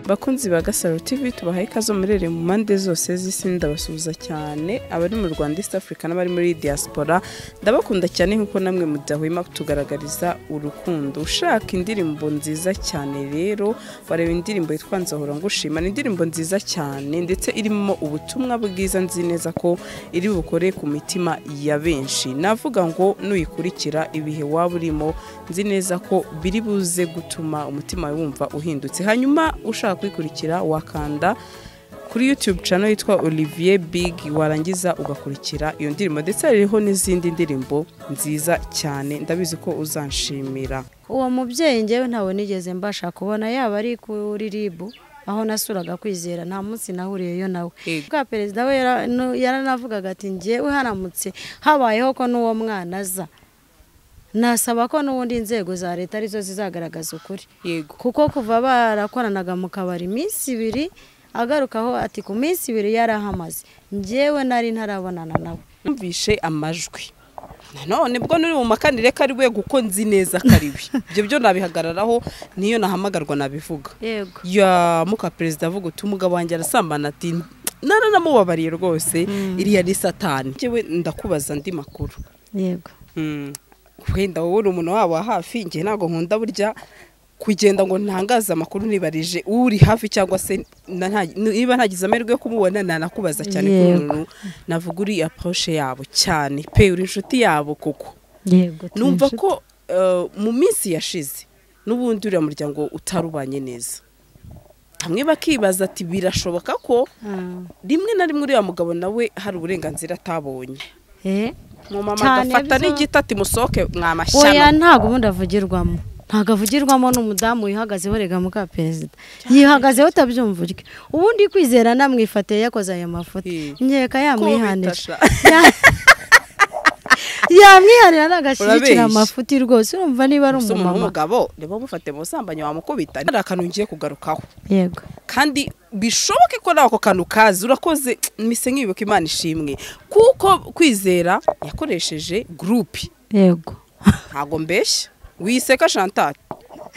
Bakunzi ba Gasaro TV, tubahaye ikaze murere mu mpande zose z'isi. Ndabasuhuza cyane abari mu Rwanda, East Africa n'abari muri diaspora. Ndabakunda cyane nkuko namwe mudahwema kutugaragariza urukundo. Ushaka indirimbo nziza cyane rero wareba indirimbo yitwa Nzahora Ngushima. Ni indirimbo nziza cyane ndetse irimo ubutumwa bwiza, nzi neza ko iri bukore ku mitima ya benshi. Navuga ngo nuyikurikira ibihe waba urimo, nzi neza ko biri buze gutuma umutima wumva uhindutse. Hanyuma ushaka kwikurikira wakanda kuri YouTube channel yitwa Olivier Big, warangiza ugakurikira iyo ndirimbo, ndetse hariho n'izindi ndirimbo nziza cyane, ndabizi ko uzanshimira. Uwo mubyeyi ngewe ntawe nigeze mbasha kubona, yaba ari kuri RIB aho nasuraga Kwizera, nta munsi nahuriyeyo nawe. Bwa perezida we yaranavugaga ati ngewe haramutse habayeho ko n'uwo mwana aza, nasaba ko n'ubundi inzego za leta arizo zizagaragaza ukuri. Kuko kuva barakoranaga mu kabari iminsi ibiri, agarukaho ati ku minsi ibiri yarahamaze, njyewe nari ntarabonana nawe. Numvishe amajwi nanone bwo nuri mu makanire ko ari we, kuko nzi neza ko ari we. Ibyo byo nabihagararaho, niyo nahamagarwa nabivuga. Ya muka perezida avuga uti umugabo wanjye arasambana, ati naranamubabariye rwose, iriya ni satani. Njyewe ndakubaza andi makuru. Yego. Wenda wowe uri umuntu wabo wa hafi, njye ntabwo nkunda burya kugenda ngo ntangaze amakuru nibarije uri hafi, cyangwa se niba ntagize amahirwe yo kumubona nanakubaza cyane ku muntu navuga uri approche yabo cyane pe, uri inshuti yabo koko. Yego. Numva ko mu minsi yashize n'ubundi uriya muryango utarubanye neza, hamwe bakibaza ati birashoboka ko rimwe na rimwe uriya mugabo nawe hari uburenganzira atabonye. Mama agafata n'igiti ati musohoke mwamashyano. Oya, ntabwo ubundi avugirwamo, ntabwo avugirwamo n'umudamu wihagazeho rega muka perezida yihagazeho utabyumva utyo. Ubundi Kwizera namwifatiye yakoze aya mafoto, nkeka yamwihanira yamwihanira nagashyigikira amafuti rwose. Urumva niba ari umumama w'umugabo reba mufate mu busambanyi wamukubita. Hari akantu ngiye kugarukaho. Yego. Kandi bishoboke ko nawe ako kantu kazi urakoze, mise nkibuka Imana ishimwe, kuko Kwizera yakoresheje groupe. Yego. Ntago mbeshya, wiseka Chantal,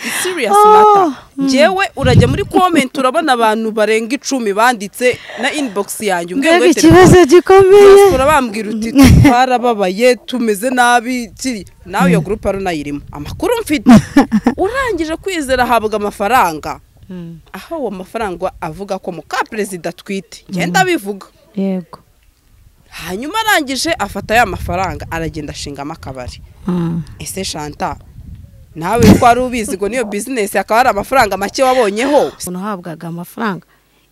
it's serious matter. Njyewe urajya muri comment urabona abantu barenga 10 banditse na inbox yanjye umbwira ikibazo gikomeye, urabambwira uti twarababaye tumeze nabi kiri nawe iyo groupe ari nayirimo amakuru mfite. Urangije Kwizera ahabwa amafaranga, aho uwo mafaranga avuga ko muka perezida twite, ngenda bivuga. Yego. Hanyuma arangije afata ya mafaranga aragenda ashingamo akabari. Ese Chantal nawe ko ari ubizi ngo niyo business akaba ari amafaranga make wabonyeho? Umuntu uhabwaga amafaranga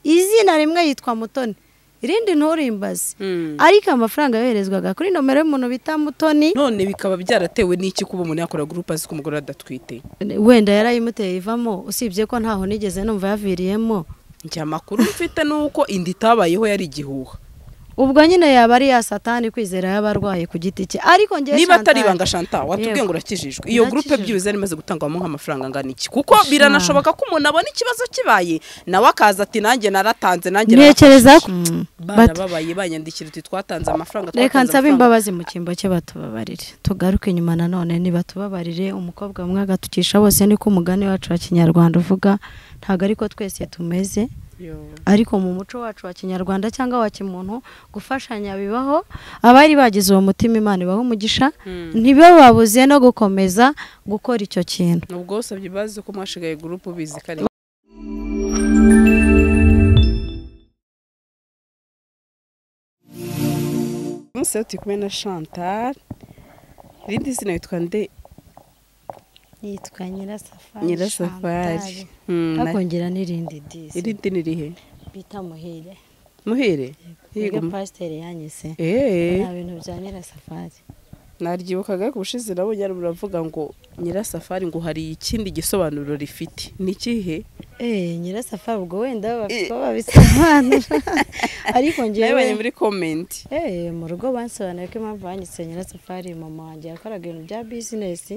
izina rimwe yitwa Mutoni, irindi nturimbaze, ariko amafaranga yoherezwaga kuri nomero y'umuntu bita Mutoni. None bikaba byaratewe n'iki kuba umuntu yakora groupe azi ko umugore adatwite? Wenda yarayimuteye ivamo, usibye ko ntaho nigeze numva yaviriyemo. Njye amakuru mfite nuko indi itabayeho yari igihuha. Ubwo nyine yaba ari ya satani Kwizera y'abarwaye ku giti cye. Ariko ngiye niba atari ibanga Chantal watubwiye ngo urakijijwe, iyo groupe byibuze yari imaze gutangwamo nk'amafaranga angana iki? Kuko biranashoboka ko umuntu abona ikibazo kibaye nawe akaza ati nanjye naratanze, nanjye ntekereza ko barababaye banyandikira uti twatanze amafaranga. Reka nsabe imbabazi mu cyimbo cye batubabarire, tugaruke inyuma nanone nibatubabarire. Umukobwa umwe agatukisha bose, niko umugani wacu wa Kinyarwanda uvuga. Ntago ariko twese tumeze, ariko mu muco wacu wa Kinyarwanda cyangwa wa kimuntu gufashanya bibaho. Abari bagize uwo mutima Imana ibaho umugisha, ntibababuze no gukomeza gukora icyo kintu. Nubwo usabye bazi ko mwashigaye groupe ubizi kare. Umunsi turi kumwe na Chantal, irindi zina yitwa nde? Yitwa Nyirasafari. Nyirasafari. Akongera n'irindi disi. Irindi ni rihe? Bita Muhire. Muhire? Yego pasiteri yanyise. Nta bintu bya Nyirasafari. Naryibukaga ko ubushize nabonye ari buravuga ngo Nyirasafari ngo hari ikindi gisobanuro rifite. Ni kihe? Nyirasafari ubwo wenda bafite babisobanura. Ariko ngewe nabonye muri comment. Mu rugo bansobanuye ko impamvu banyise Nyirasafari, mama wanjye yakoraga ibintu bya business,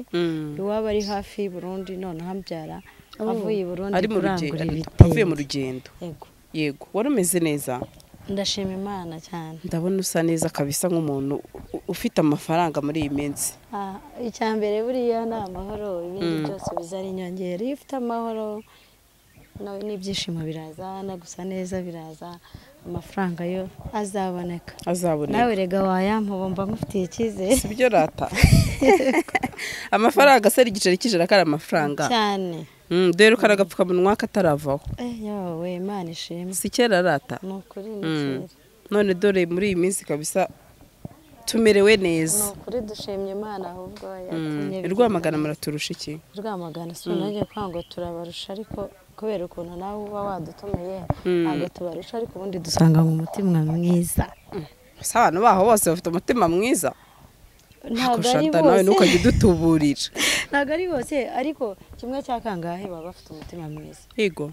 iwaba ari hafi Burundi, none hambyara avuye i Burundi kurangura ibitenge. Avuye mu rugendo. Yego. Yego, wari umeze neza? Ndashima Imana cyane. Ndabona usa neza kabisa nk'umuntu ufite amafaranga muri iyi minsi. Icya mbere buriya ni amahoro, ibindi byose bizari inyongera. Iyo ufite amahoro N'ibyishimo biraza, no gusa neza biraza, amafaranga yo azaboneka. Azaboneka. Nawe rega wayampa mba ngufitiye icyizere. Sibyo rata. Amafaranga se igiceri cy'ijana kari amafaranga. Cyane. Dore ukara agapfukamunwa kataravaho. Yawe Imana ishimwe. Si kera rata. Ni ukuri ni kera. None dore muri iyi minsi kabisa tumerewe neza. Ni ukuri dushimye Imana ahubwo yatumye. Rwamagana muraturusha iki? Rwamagana sinajye kwanga turabarusha, ariko kubera ukuntu nawe uba wadutumiye ntabwo tubarusha, ariko ubundi dusanga mu mutima mwiza. Gusa abantu baho bose bafite umutima mwiza. Ntabwo ari bose. Nawe ntukajye udutuburira. Ntabwo ari bose, ariko kimwe cya kangahe baba bafite umutima mwiza. Yego.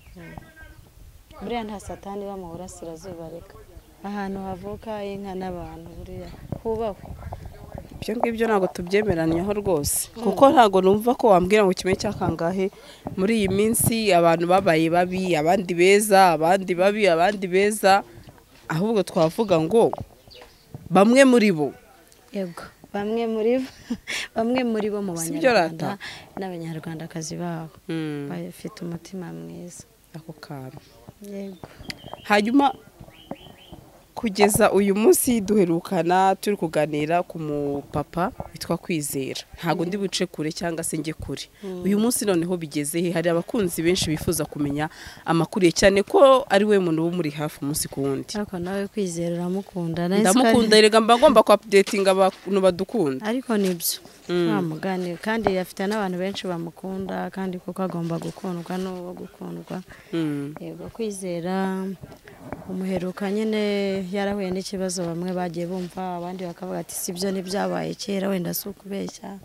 Buriya nta satani iba mu burasirazuba, reka ahantu havuka inka n'abantu buriya hubahwe. Ibyo ngibyo ntabwo tubyemeranyeho rwose, kuko ntabwo numva ko wambwira ngo kimwe cya kangahe muri iyi minsi abantu babaye babi, abandi beza, abandi babi, abandi beza, ahubwo twavuga ngo bamwe muri bo. Yego, bamwe muri bo mu banyarwanda n'abanyarwandakazi babo bafite umutima mwiza. Ako kantu. Yego. Hanyuma kugeza uyu munsi duherukana turi kuganira ku mupapa witwa Kwizera, ntago ndi buce kure cyangwa se nge kure. Uyu munsi noneho bigeze he? Hari abakunzi benshi bifuza kumenya amakuru cyane ko ari we muntu wo muri hafi umunsi ku wundi. Ariko nawe Kwizera uramukunda. Ndamukunda erega mba ngomba ku updating abantu badukunda. Ariko nibyo bamuganira, kandi afite n'abantu benshi bamukunda, kandi kuko agomba gukundwa n'uwo gukundwa. Yego, Kwizera umuheruka nyine yarahuye n'ikibazo, bamwe bagiye bumva abandi bakavuga ati sibyo ntibyabaye kera, wenda si ukubeshya,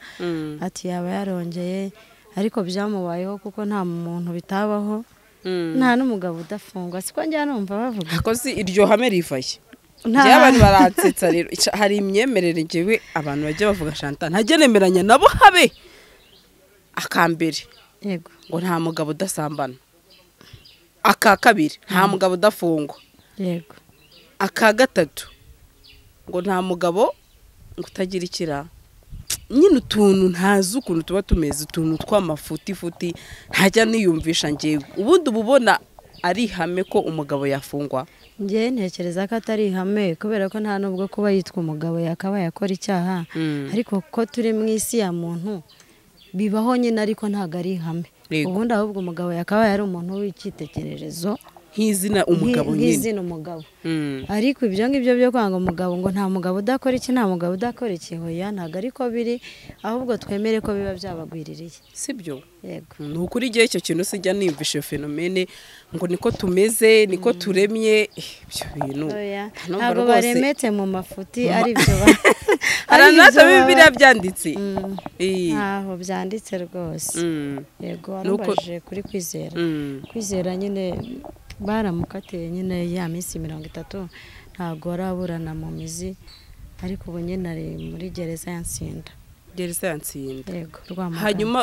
ati yaba yarongeye, ariko byamubayeho kuko nta muntu bitabaho, nta n'umugabo udafungwa, siko njya numva bavuga. Akoze iryo hame rivaye. Njye abantu baransetsa rero, hari imyemerere ngewe abantu bajya bavuga Chantal ntajya nemeranya nabo habe akambere. Yego. Ngo nta mugabo udasambana. Aka kabiri nta mugabo udafungwa. Yego. Aka gatatu ngo nta mugabo ngo utagira ikira. Nyine utuntu ntazi ukuntu tuba tumeze, utuntu tw'amafuti futi ntajya niyumvisha ngewe. Ubundi ububona ari ihame ko umugabo yafungwa? Njye ntekereza ko atari ihame, kubera ko nta nubwo kuba yitwa umugabo yakabaye akora icyaha, ariko ko turi mu isi ya muntu bibaho nyine, ariko ntago ari ihame. Ubundi ahubwo umugabo yakabaye ari umuntu w'icyitegererezo, nk'izina umugabo nyine, nk'izina umugabo. Ariko ibyo ngibyo byo kwanga umugabo ngo nta mugabo udakora iki, nta mugabo udakora iki, hoya ntago ariko biri, ahubwo twemere ko biba byabagwiririye. Sibyo? Yego. Ni ukuri igihe icyo kintu sijya niyumvisha iyo phenomene ngo niko tumeze, niko turemye, ibyo bintu. Ntabwo baremetse mu mafuti ari byo. Aranata Bibiliya byanditse. Ntaho byanditse rwose. Yego, warubajije kuri Kwizera. Kwizera nyine baramukatiye nyine ya minsi 30, ntabwo araburana mu mizi, ariko ubu nyine ari muri gereza ya Nsinda. Gereza ya Nsinda. Yego, Rwamagana. Hanyuma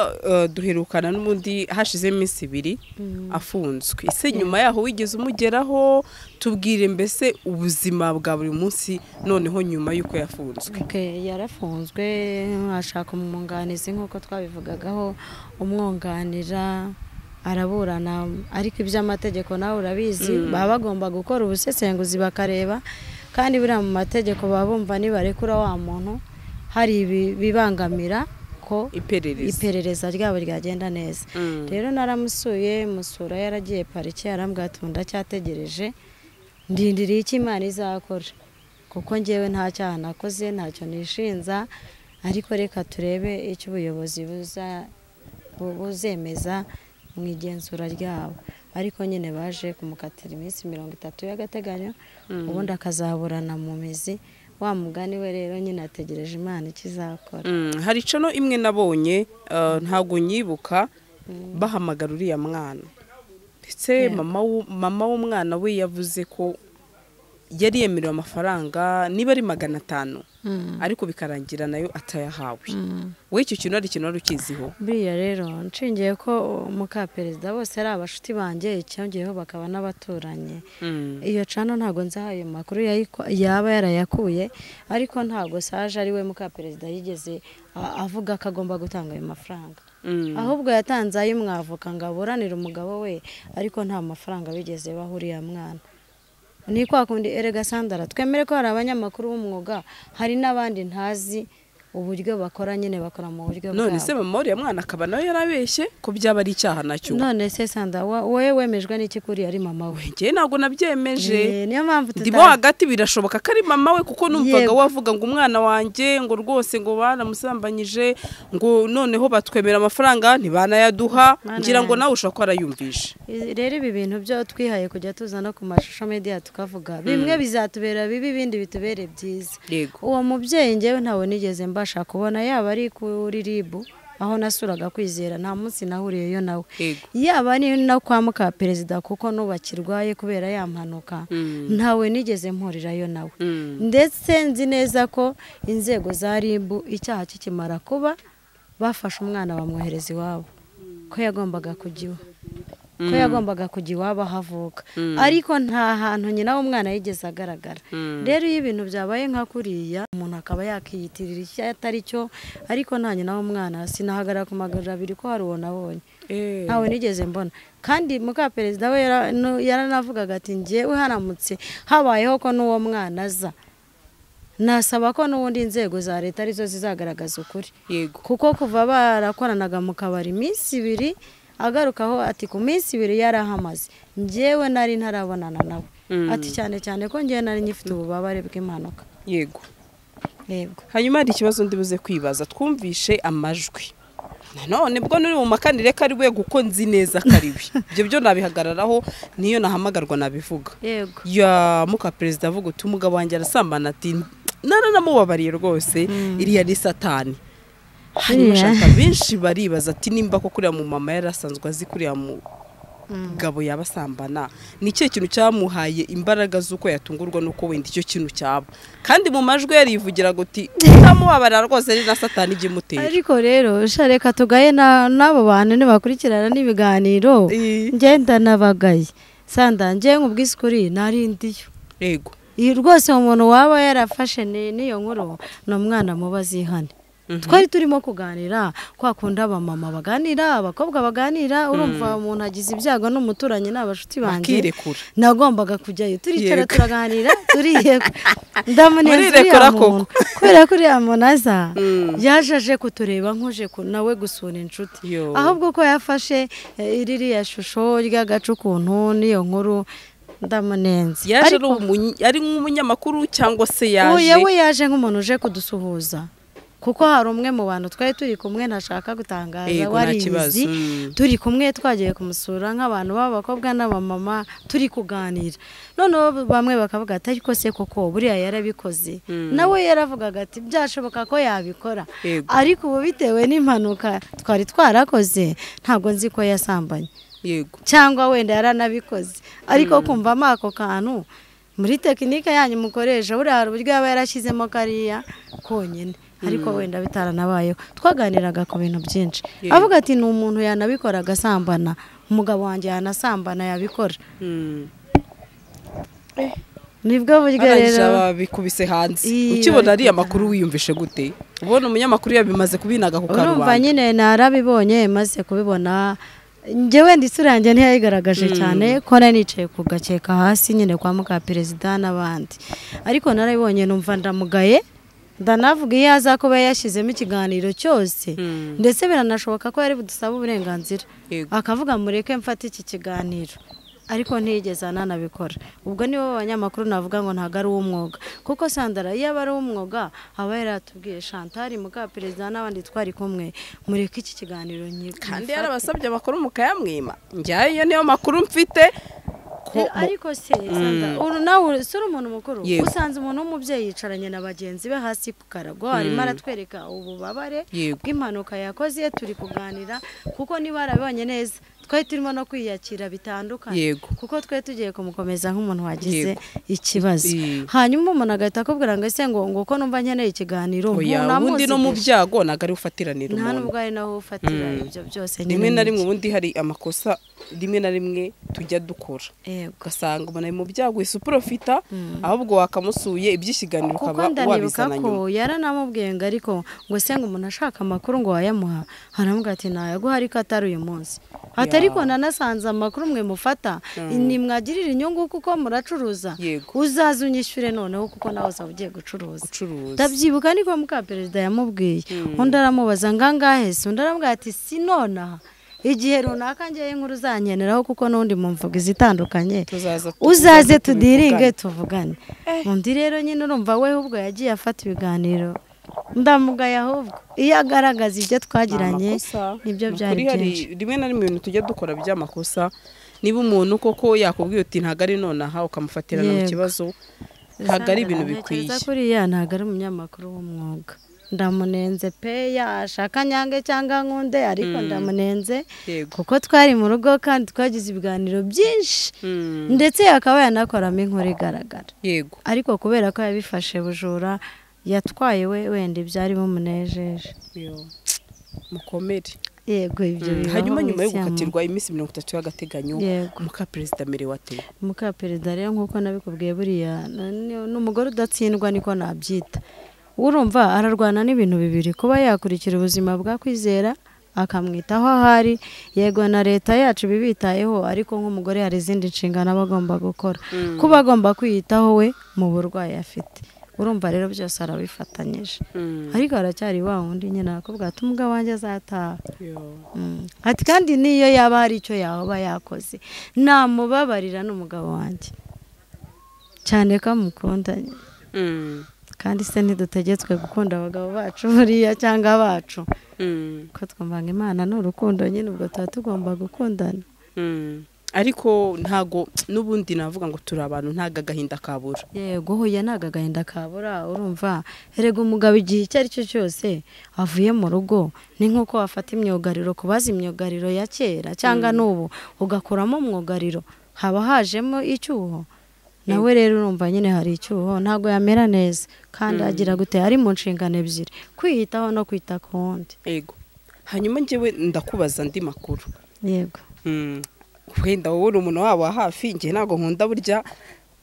duherukana n'ubundi hashize iminsi 2 afunzwe. Ese nyuma yaho wigeze umugeraho? Tubwire mbese ubuzima bwa buri munsi noneho nyuma yuko yafunzwe. Okay, yarafunzwe ashaka umwunganizi nk'uko twabivugagaho, umwunganira araburana, ariko iby'amategeko nawe urabizi, baba bagomba gukora ubusesenguzi bakareba, kandi buriya mu mategeko baba bumva nibarekura wa muntu hari bibangamira ko iperereza ryabo ryagenda neza. Rero naramusuye, musura yaragiye parike, arambwira ati ndacyategereje ndindiriye icyo Imana izakora, kuko ngewe nta cyaha nakoze, ntacyo nishinza, ariko reka turebe icyo ubuyobozi buzemeza mu igenzura ryabo. Ariko nyine baje kumukatira iminsi 30 y'agateganyo, ubundi akazaburana mu mizi. Wa mugani we rero nyine ategereje Imana ikizakora. Hari cano imwe nabonye ntago nyibuka, bahamagara uriya mwana, ndetse mama w'umwana we yavuze ko yari yemerewe amafaranga niba ari 500 ariko bikarangira nayo atayahawe. We icyo kintu ari ikintu wari ukiziho? Buriya rero nshingiye ko muka perezida bose ari abashuti banjye, icyongeyeho bakaba n'abaturanyi. Iyo cano ntago nzi ayo makuru yaba yarayakuye, ariko ntago Saje ari we muka perezida yigeze avuga ko agomba gutanga ayo mafaranga. Ahubwo yatanze ay'umwavoka ngo aburanire umugabo we, ariko nta mafaranga bigeze bahuriye mwana. Ni kwa kundi erega Sandara, twemere ko hari abanyamakuru b'umwuga, hari n'abandi ntazi uburyo bakora nyine, bakora mu buryo bwabo. None se mama uriya mwana akaba nawe yarabeshye ko byaba ari icyaha nacyo? None se Sanda, wowe wemejwe n'iki kuri ari mama we? Njye ntabwo nabyemeje. Niyo mpamvu ndimo hagati, birashoboka ko ari mama we, kuko numvaga wavuga ngo umwana wanjye ngo rwose ngo baramusambanyije, ngo noneho batwemera amafaranga ntibanayaduha, ngira ngo nawe ushobora ko arayumvishe. Rero ibi bintu byo twihaye kujya tuza no ku mashusho media tukavuga, bimwe bizatubera bibi ibindi bitubere byiza. Uwo mubyeyi njyewe ntawe nigeze mbasha kubona, yaba ari kuri RIB aho nasuraga Kwizera, nta munsi nahuriyeyo nawe, yaba ari no kwa muka perezida kuko nubakirwaye kubera ya mpanuka, ntawe nigeze mpurirayo nawe. Ndetse nzi neza ko inzego za RIB icyaha kikimara kuba bafashe umwana bamwohereza iwabo, ko yagombaga kujya iwe, ko yagombaga kujya iwabo ahavuka, ariko nta hantu nyina w'umwana yigeze agaragara. Rero iyo ibintu byabaye nka kuriya, umuntu akaba yakiyitirira icyo atari cyo, ariko nta nyina w'umwana sinahagarara ku maguru abiri ko hari uwo nabonye, ntawe nigeze mbona. Kandi muka perezida we yaranavugaga ati njyewe haramutse habayeho ko n'uwo mwana aza, nasaba ko n'ubundi inzego za leta arizo zizagaragaza ukuri. Kuko kuva barakoranaga mu kabari iminsi ibiri, agarukaho ati ku minsi ibiri yarahamaze, njyewe nari ntarabonana nawe. Ati cyane cyane ko njyewe nari nyifite ububabare bw'impanuka. Yego. Yego. Hanyuma hari ikibazo ndibuze kwibaza, twumvishe amajwi nanone bwo nuri mu makanire ko ari we, kuko nzi neza ko ari we, ibyo byo nabihagararaho, niyo nahamagarwa nabivuga. Yego. Ya muka perezida avuga uti umugabo wanjye arasambana, ati naranamubabariye rwose, iriya ni satani. Hanyuma shaka benshi baribaza ati nimba ko kuriya mu mama yarasanzwe azi kuriya mugabo yabasambana, ni cyo kintu cyamuhaye imbaraga z'uko yatungurwa nuko wenda icyo kintu cyaba, kandi mu majwi yarivugira guti ntamubabarira rwose ari na satani ijye imutera. Ariko rero shareka tugaye n'abo bantu nibakurikirana n'ibiganiro, ngenda nabagaye Sanda, ngiye nkubwisikuri nari ndiyo. Yego. Rwose umuntu waba yarafashe n'iyo nkuru ni umwana mubazihane. Twari turimo kuganira kwa kunda abamama baganira, abakobwa baganira, urumva umuntu agize ibyago n'umuturanyi n'abashuti banjye, nagombaga kujyayo, turicara turaganira, turiyekura, ndamunezera muntu kubera ko uriya muntu aza yaje kutureba nkuje nawe gusura inshuti, ahubwo ko yafashe iriya shusho ry'agace ukuntu n'iyo nkuru ndamunenze. Yaje ari nk'umunyamakuru cyangwa se yaje? Oya, we yaje nk'umuntu uje kudusuhuza, kuko hari umwe mu bantu twari turi kumwe ntashaka gutangaza warizi, turi kumwe twagiye kumusura nk'abantu b'abakobwa n'abamama turi kuganira, noneho bamwe bakavuga ati ariko se koko buriya yarabikoze, nawe yaravugaga ati byashoboka ko yabikora, ariko ubu bitewe n'impanuka twari twarakoze ntabwo nzi ko yasambanye. Yego. Cyangwa wenda yaranabikoze, ariko kumva ako kantu muri tekinike yanyu mukoresha, buriya hari uburyo yaba yarashyizemo kariya konyine, ariko wenda bitaranabayeho. Twaganiraga ku bintu byinshi, avuga ati ni umuntu yanabikora agasambana, umugabo wanjye yanasambana yabikora. Nibwo buryo rero babikubise hanze. Ukibona ari amakuru wiyumvishe gute? Ubona umunyamakuru yabimaze kubinaga ku karubanda. Urumva nyine narabibonye, maze kubibona njyewe ndi isura yanjye ntiyayigaragaje cyane ko nari nicaye ku gakeka hasi nyine kwa muka perezida n'abandi, ariko narabibonye numva ndamugaye, ndanavuga iyo aza kuba yashyizemo ikiganiro cyose, ndetse biranashoboka ko yari budusaba uburenganzira akavuga mureke mfate iki kiganiro, ariko ntiyigeze ananabikora. Ubwo nibo abanyamakuru navuga ngo ntabwo ari uw'umwuga, kuko Sandara iyo aba ari uw'umwuga aba yaratubwiye Chantal muka perezida n'abandi twari kumwe, mureke iki kiganiro kandi yarabasabye amakuru mukayamwima. Njyayo iyo niyo makuru mfite. Ariko se Sandra, uru nawe sura umuntu mukuru usanze umuntu w'umubyeyi yicaranye na bagenzi be hasi ku karago, arimo aratwereka ububabare bw'impanuka yakoze, turi kuganira kuko niba arabibonye neza Twari turimo no kwiyakira bitandukanye, kuko twe tugiye kumukomeza nk'umuntu wagize ikibazo. Hanyuma umuntu agahita akubwira ngo ese ngo ko numva nkeneye ikiganiro, ubundi no mu byago ntabwo ari ufatiranira umuntu, nta nubwo ari naho ufatira ibyo byose. Rimwe na rimwe ubundi hari amakosa rimwe na rimwe tujya dukora, ugasanga umuntu ari mu byago wese uprofita, ahubwo wakamusuye iby'ikiganiro ukaba wabizana nyuma. Kuko yaranamubwiye ngo ariko ngo se ngo umuntu ashaka amakuru ngo wayamuha, aramubwira ati nayaguha ariko atari uyu munsi, ariko nanasanze amakuru mwe mufata nimwagirira inyungu kuko muracuruza, uzaze unyishyure noneho kuko nawe uzaba ugiye gucuruza. Ndabyibuka niko muka perezida yamubwiye, undi aramubaza ngangahe se, undi aramubwira ati si nonaha igihe runaka ngewe inkuru uzankeneraho kuko n'undi mumvuga izitandukanye, uzaze tudiringe tuvugane. Undi rero nyine urumva we ubwo yagiye afata ibiganiro, ndamugaye ahubwo iyo agaragaza ibyo twagiranye nibyo byari byinshi. Rimwe na rimwe ibintu tujya dukora by'amakosa, niba umuntu koko yakubwiye uti ntabwo ari nonaha ukamufatirana mu kibazo, ntabwo ari ibintu bikwiye. Kuriya ntabwo ari umunyamakuru w'umwuga, ndamunenze pe, yashaka nyange cyangwa nkunde ariko ndamunenze kuko twari mu rugo kandi twagize ibiganiro byinshi, ndetse akaba yanakoramo inkuru igaragara. Ariko kubera ko yabifashe bujura, yatwaye we wenda ibyari bimunejeje. Mukomere. Yego, ibyo bibaho. Hanyuma nyuma yo gukatirwa iminsi 30 y'agateganyo, muka perezida amerewe ate? Muka perezida rero nk'uko nabikubwiye, buriya n'umugore udatsindwa niko nabyita. Urumva ararwana n'ibintu bibiri, kuba yakurikira ubuzima bwa Kwizera akamwitaho ahari, yego na leta yacu bibitayeho, ariko nk'umugore hari izindi nshingano aba agomba gukora, kuba agomba kwiyitaho we mu burwayi afite. Urumva rero byose arabifatanyije, ariko aracyari wa wundi nyine arakubwira ati umugabo wanjye azataha, ati kandi niyo yaba hari icyo yaba yakoze namubabarira n'umugabo wanjye cyane ko amukunda. Kandi se ntidutegetswe gukunda abagabo bacu buriya cyangwa abacu, ko twumva ngo Imana ni urukundo nyine, ubwo tuba tugomba gukundana. Ariko ntago n'ubundi navuga ngo turi abantu, ntago agahinda kabura. Yego, hoya ntago agahinda kabura. Urumva erega umugabo igihe icyo ari cyo cyose avuye mu rugo ni nk'uko wafata imyugariro, kubaza imyugariro ya kera cyangwa n'ubu ugakuramo umwugariro, haba hajemo icyuho. Nawe rero urumva nyine hari icyuho, ntago yamera neza, kandi agira gute ari mu nshingano ebyiri, kwiyitaho no kwita ku wundi. Yego. Hanyuma njyewe ndakubaza andi makuru. Yego. Wenda wowe uri umuntu wabo wa hafi, njye ntabwo nkunda burya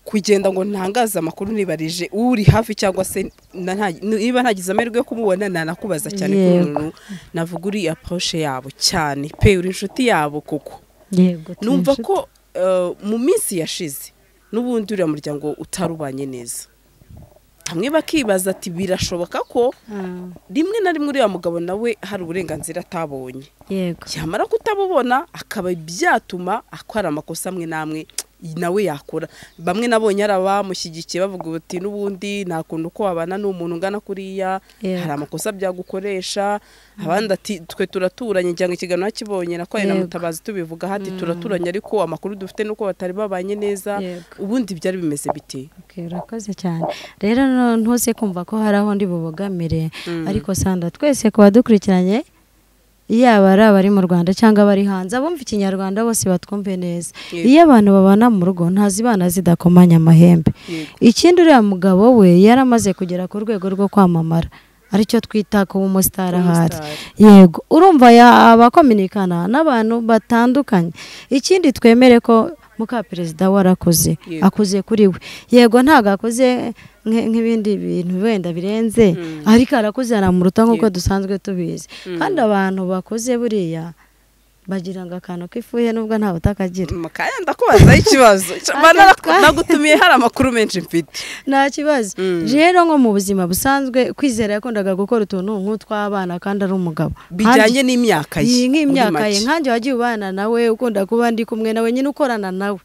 kugenda ngo ntangaze amakuru nibarije uri hafi, cyangwa se niba ntagize amahirwe yo kumubona nanakubaza cyane kuri umuntu navuga uri approche yabo cyane pe, uri inshuti yabo koko. Yego. Numva ko mu minsi yashize n'ubundi uriya muryango utarubanye neza, hamwe bakibaza ati birashoboka ko rimwe na rimwe uriya mugabo nawe hari uburenganzira atabonye. Yego. Yamara kutabubona akaba byatuma akora amakosa amwe n'amwe nawe yakora. Bamwe nabonye ari abamushyigikiye bavuga bati n'ubundi nta kuntu ko wabana n'umuntu ungana kuriya, hari amakosa byagukoresha. Abandi ati twe turaturanye, cyangwa ikiganiro nakibonye nakoye na Mutabazi tubivuga hati turaturanye, ariko amakuru dufite nuko batari babanye neza. Ubundi byari bimeze bite? Urakoze cyane. Rero ntuse kumva ko hari aho ndi bubogamire, ariko Sandra twese kuba dukurikiranye, yaba ari abari mu Rwanda cyangwa abari hanze, abumva ikinyarwanda bose batwumve neza. Iyo abantu babana mu rugo ntazibana zidakomanya amahembe. Ikindi uriya mugabo we yaramaze kugera ku rwego rwo kwamamara, aricyo twita kuba umusitari ahari. Yego, urumva abakominikana n'abantu batandukanye. Ikindi twemere ko muka perezida warakoze, akuze kuri we. Yego ntago akoze nk'ibindi bintu wenda birenze, ariko arakoze aramuruta nk'uko dusanzwe tubizi. Kandi abantu bakoze buriya bagira ngo akantu k'ifuhe nubwo nta butakagira. Mukaya ndakubaza ikibazo. Nagutumiye hari amakuru menshi mfite. Nta kibazo. Rero nko mu buzima busanzwe Kwizera yakundaga gukora utuntu nk'utw'abana kandi ari umugabo. Bijyanye n'imyaka ye. Nk'imyaka ye, nkanjye wagiye ubana nawe ukunda kuba ndi kumwe nawe nyine ukorana nawe.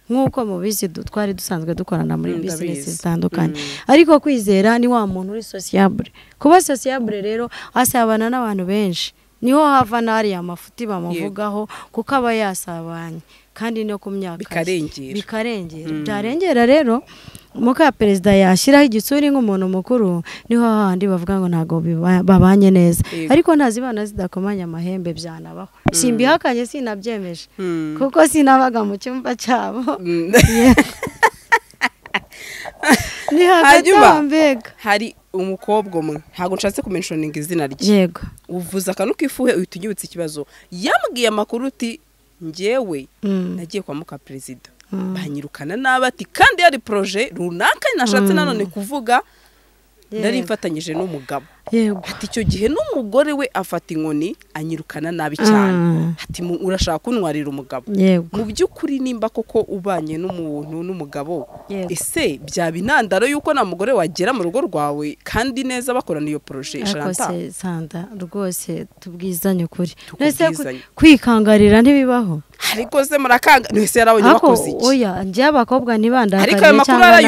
Nk'uko mubizi twari dusanzwe dukorana muri business zitandukanye. Ariko Kwizera ni wa muntu uri sociable. Kuba sociable rero asabana n'abantu benshi. Niho hava n'ariya mafuti bamuvugaho, kuko aba yasabanye kandi no ku myaka bikarengera. Byarengera rero muka perezida yashyiraho igitsuri nk'umuntu mukuru, niho hahandi bavuga ngo ntabwo babanye neza. Ariko ntazibana zidakomanya amahembe, byanabaho. Simbihakanye, sinabyemeje, kuko sinabaga mu cyumba cyabo. Ni hagati aho mbega hari umukobwa umwe, ntabwo nshatse kumenshoninga izina rye. Yego. Uvuze akantu k'ifuhe uhita unyibutsa ikibazo. Yambwiye amakuru uti njyewe nagiye kwa muka perezida banyirukana n'abati, kandi yari projet runaka nashatse nanone kuvuga, nari mfatanyije n'umugabo. Yego. Ati icyo gihe n'umugore we afata inkoni anyirukana nabi cyane. Ati urashaka kuntwarira umugabo. Mu by'ukuri nimba koko ubanye n'umuntu n'umugabo, ese byaba intandaro yuko na mugore wagera mu rugo rwawe kandi neza bakorana iyo projet? Chantal Sanda, rwose tubwizanye ukuri. Nese kwikangarira ntibibaho. Ariko se murakanga nese yarabonye bakoze iki? Oya, njye abakobwa ntibandakariye cyangwa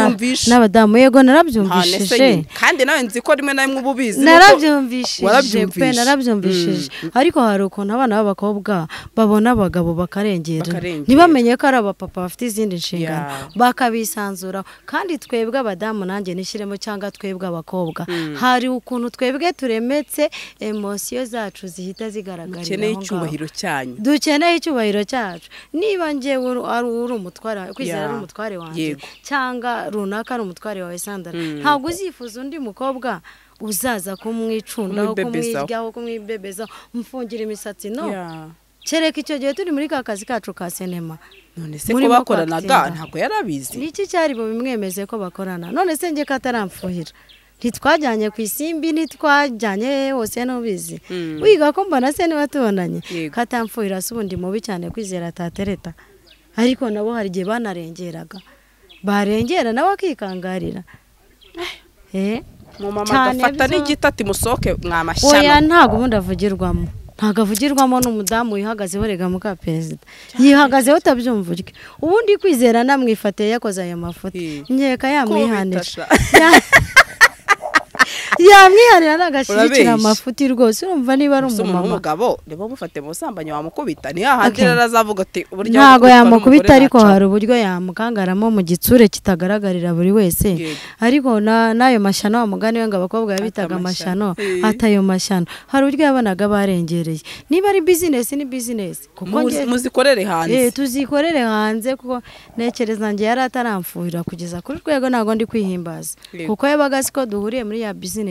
n'abadamu. Yego narabyumvishije. Kandi nawe nzi ko rimwe na rimwe ububizi. Narabyumvishije pe, narabyumvishije. Ariko hari ukuntu abana b'abakobwa babona abagabo bakarengera, ntibamenye ko ari abapapa bafite izindi nshingano, bakabisanzura. Kandi twebwe abadamu, nanjye nishyiremo, cyangwa twebwe abakobwa, hari ukuntu twebwe turemetse, emosiyo zacu zihita zigaragarira. Dukeneye icyubahiro cyanyu, dukeneye icyubahiro cyacu. Niba njyewe uri umutware, Kwizera ari umutware wanjye, cyangwa runaka ari umutware wawe Sandra, ntabwo uzifuza undi mukobwa uzaza kumwicundaho, kumwiryaho, kumwibebezaho, mfungira imisatsi. No, kereka icyo gihe turi muri ka kazi kacu ka sinema. None se ko bakoranaga ntabwo yarabizi? Niki cyari bimwemeze ko bakorana? None se njye kataramfuhira, ntitwajyanye ku Isimbi, ntitwajyanye hose n'ubizi. Wiga ko mbona se niba tubonanye katamfuhira, se ubundi mubi cyane Kwizera atatereta. Ariko nabo hari igihe banarengeraga, barengera nawe akikangarira. Mama agafata n'igiti ati musohoke mwamashyano. Oya, ntabwo ubundi avugirwamo, ntabwo avugirwamo n'umudamu wihagazeho. Rega muka perezida yihagazeho utabyumva utyo. Ubundi Kwizera namwifatiye yakoze ayo mafuti, nkeka yamwihanira, yamwihanira nagashyigikira amafuti rwose. Urumva niba ari umumama umugabo niba mufate musambanyi wamukubita, ni hahandi rero azavuga ati uburyo ntabwo yamukubita, ariko hari uburyo yamukangaramo mu gitsure kitagaragarira buri wese. Ariko n'ayo mashyano, wa mugani we ngo abakobwa yabitaga amashyano, atayo mashyano, hari uburyo yabonaga barengereye. Niba ari business ni business, kuko muzikorere hanze, tuzikorere hanze, kuko ntekereza njye yari ataramfuhira kugeza kuri rwego, ntabwo ndi kwihimbaza, kuko yabaga siko duhuriye muri ya business.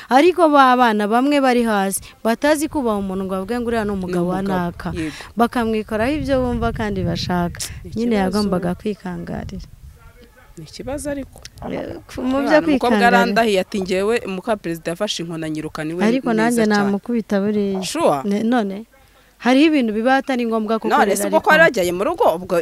Ariko babana bamwe bari hasi batazi kubaha umuntu ngo bavuge ngo uriya ni umugabo wa naka, bakamwikoraho ibyo bumva kandi bashaka. Nyine yagombaga kwikangarira. Ni ikibazo ariko mu byo umukobwa arandahiye ati njyewe muka perezida yafashe inkona nyirukana iwe, ariko nanjye namukubita buriya. None hariho ibintu biba atari ngombwa kuko none se ubwo ko yarajyaye mu rugo, ubwo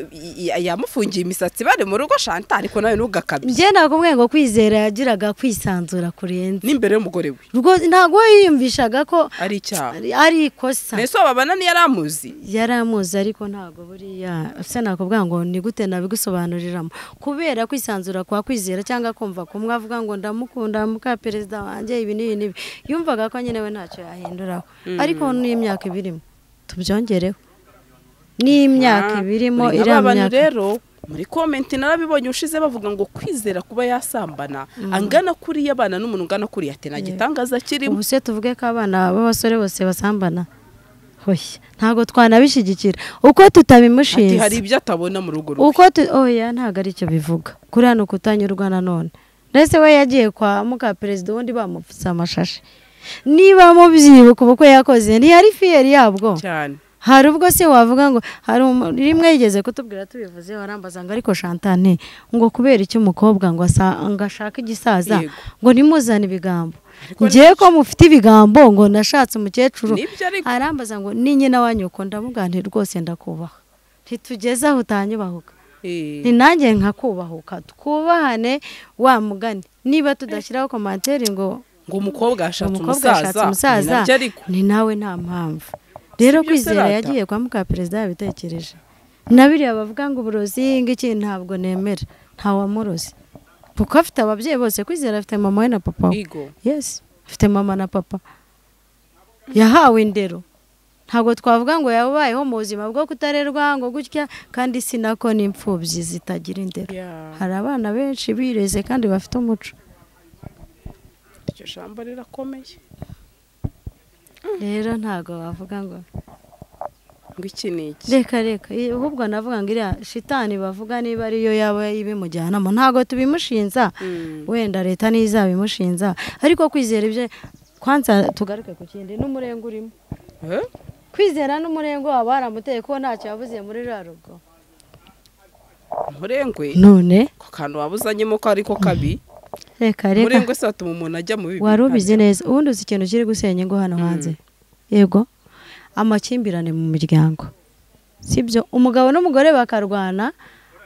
yamufungiye imisatsi bari mu rugo Chantal, ariko nawe ntugakabye. Njye nakubwiye ngo Kwizera yagiraga kwisanzura kurenza n'imbere y'umugore we, rwose ntabwo yiyumvishaga ko ari icyaha, ari ikosa. Nese babana ntiyaramuzi? Yaramuzi, ariko ntabwo buriya se nakubwira ngo ni gute nabigusobanuriramo, kubera kwisanzura kwa Kwizera cyangwa kumva kumwe avuga ngo ndamukunda muka perezida wanjye ibi n'ibi n'ibi, yumvaga ko nyine we ntacyo yahinduraho. Ariko n'imyaka ibirimo tubyongereho, n'imyaka ibirimo iriya rero muri comment narabibonye ushize bavuga ngo Kwizera kuba yasambana angana kuriya abana n'umuntu ungana kuriya ati nta gitangaza kirimo. Ubu se tuvuge ko abana b'abasore bose basambana? Hoya, ntabwo twanabishyigikira uko tutabimushinze. Ati hari ibyo atabona mu rugo rwe. Uko oya, ntabwo ari cyo bivuga. Kuriya ni ukutanyurwa nanone. Ndetse we yagiye kwa muka perezida ubundi bamupfutse amashashi. Niba mubyibuka ubukwe yakoze ntiyari fiyeri yabwo cyane. Hari ubwo se wavuga ngo hari rimwe yigeze kutubwira tubivuze, warambaza ngo ariko Chantal ngo kubera iki umukobwa ngo ashaka igisaza ngo ntimuzane ibigambo, ngiye ko mufite ibigambo ngo nashatse umukecuru. Arambaza ngo ni nyina wa nyoko, ndamubwira nti rwose ndakubaha, ntitugeze aho utanyubahuka, ni nanjye nkakubahuka, twubahane wa mugani. Niba tudashyiraho komantere ngo umukobwa ashatse umusaza, ni nawe nta mpamvu. Rero Kwizera yagiye kwa muka perezida yabitekereje. Na biriya bavuga ngo uburozi ngiki ntabwo nemera, nta wamurozi, kuko afite ababyeyi bose. Kwizera afite mama we na papa we. Yes, afite mama na papa, yahawe indero. Ntabwo twavuga ngo yabayeho mu buzima bwo kutarerwa ngo gutya, kandi sinako n'imfubyi zitagira indero. Hari abana benshi bireze kandi bafite umuco. Iryo jambo rirakomeye. Rero ntabwo bavuga ngo iki ni iki. Reka reka, ahubwo navuga ngo iriya shitani bavuga niba ariyo yaba ibimujyanamo, ntabwo tubimushinza, wenda leta niyo izabimushinza, ariko kwizera ibyo kwanza tugaruke ku kindi n'umurengo urimo. Kwizera n'umurengo waba waramuteye ko ntacyo yabuze muri ruriya rugo. Umurengwe? None ko kantu wabuzanyemo ko ariko kabi. Reka reka. Umurengwe se watuma umuntu ajya mu bibi. Wari ubizi neza. Ubundi uzi ikintu kiri gusenya ingo hano hanze. Yego. Amakimbirane mu miryango. Sibyo, umugabo n'umugore bakarwana,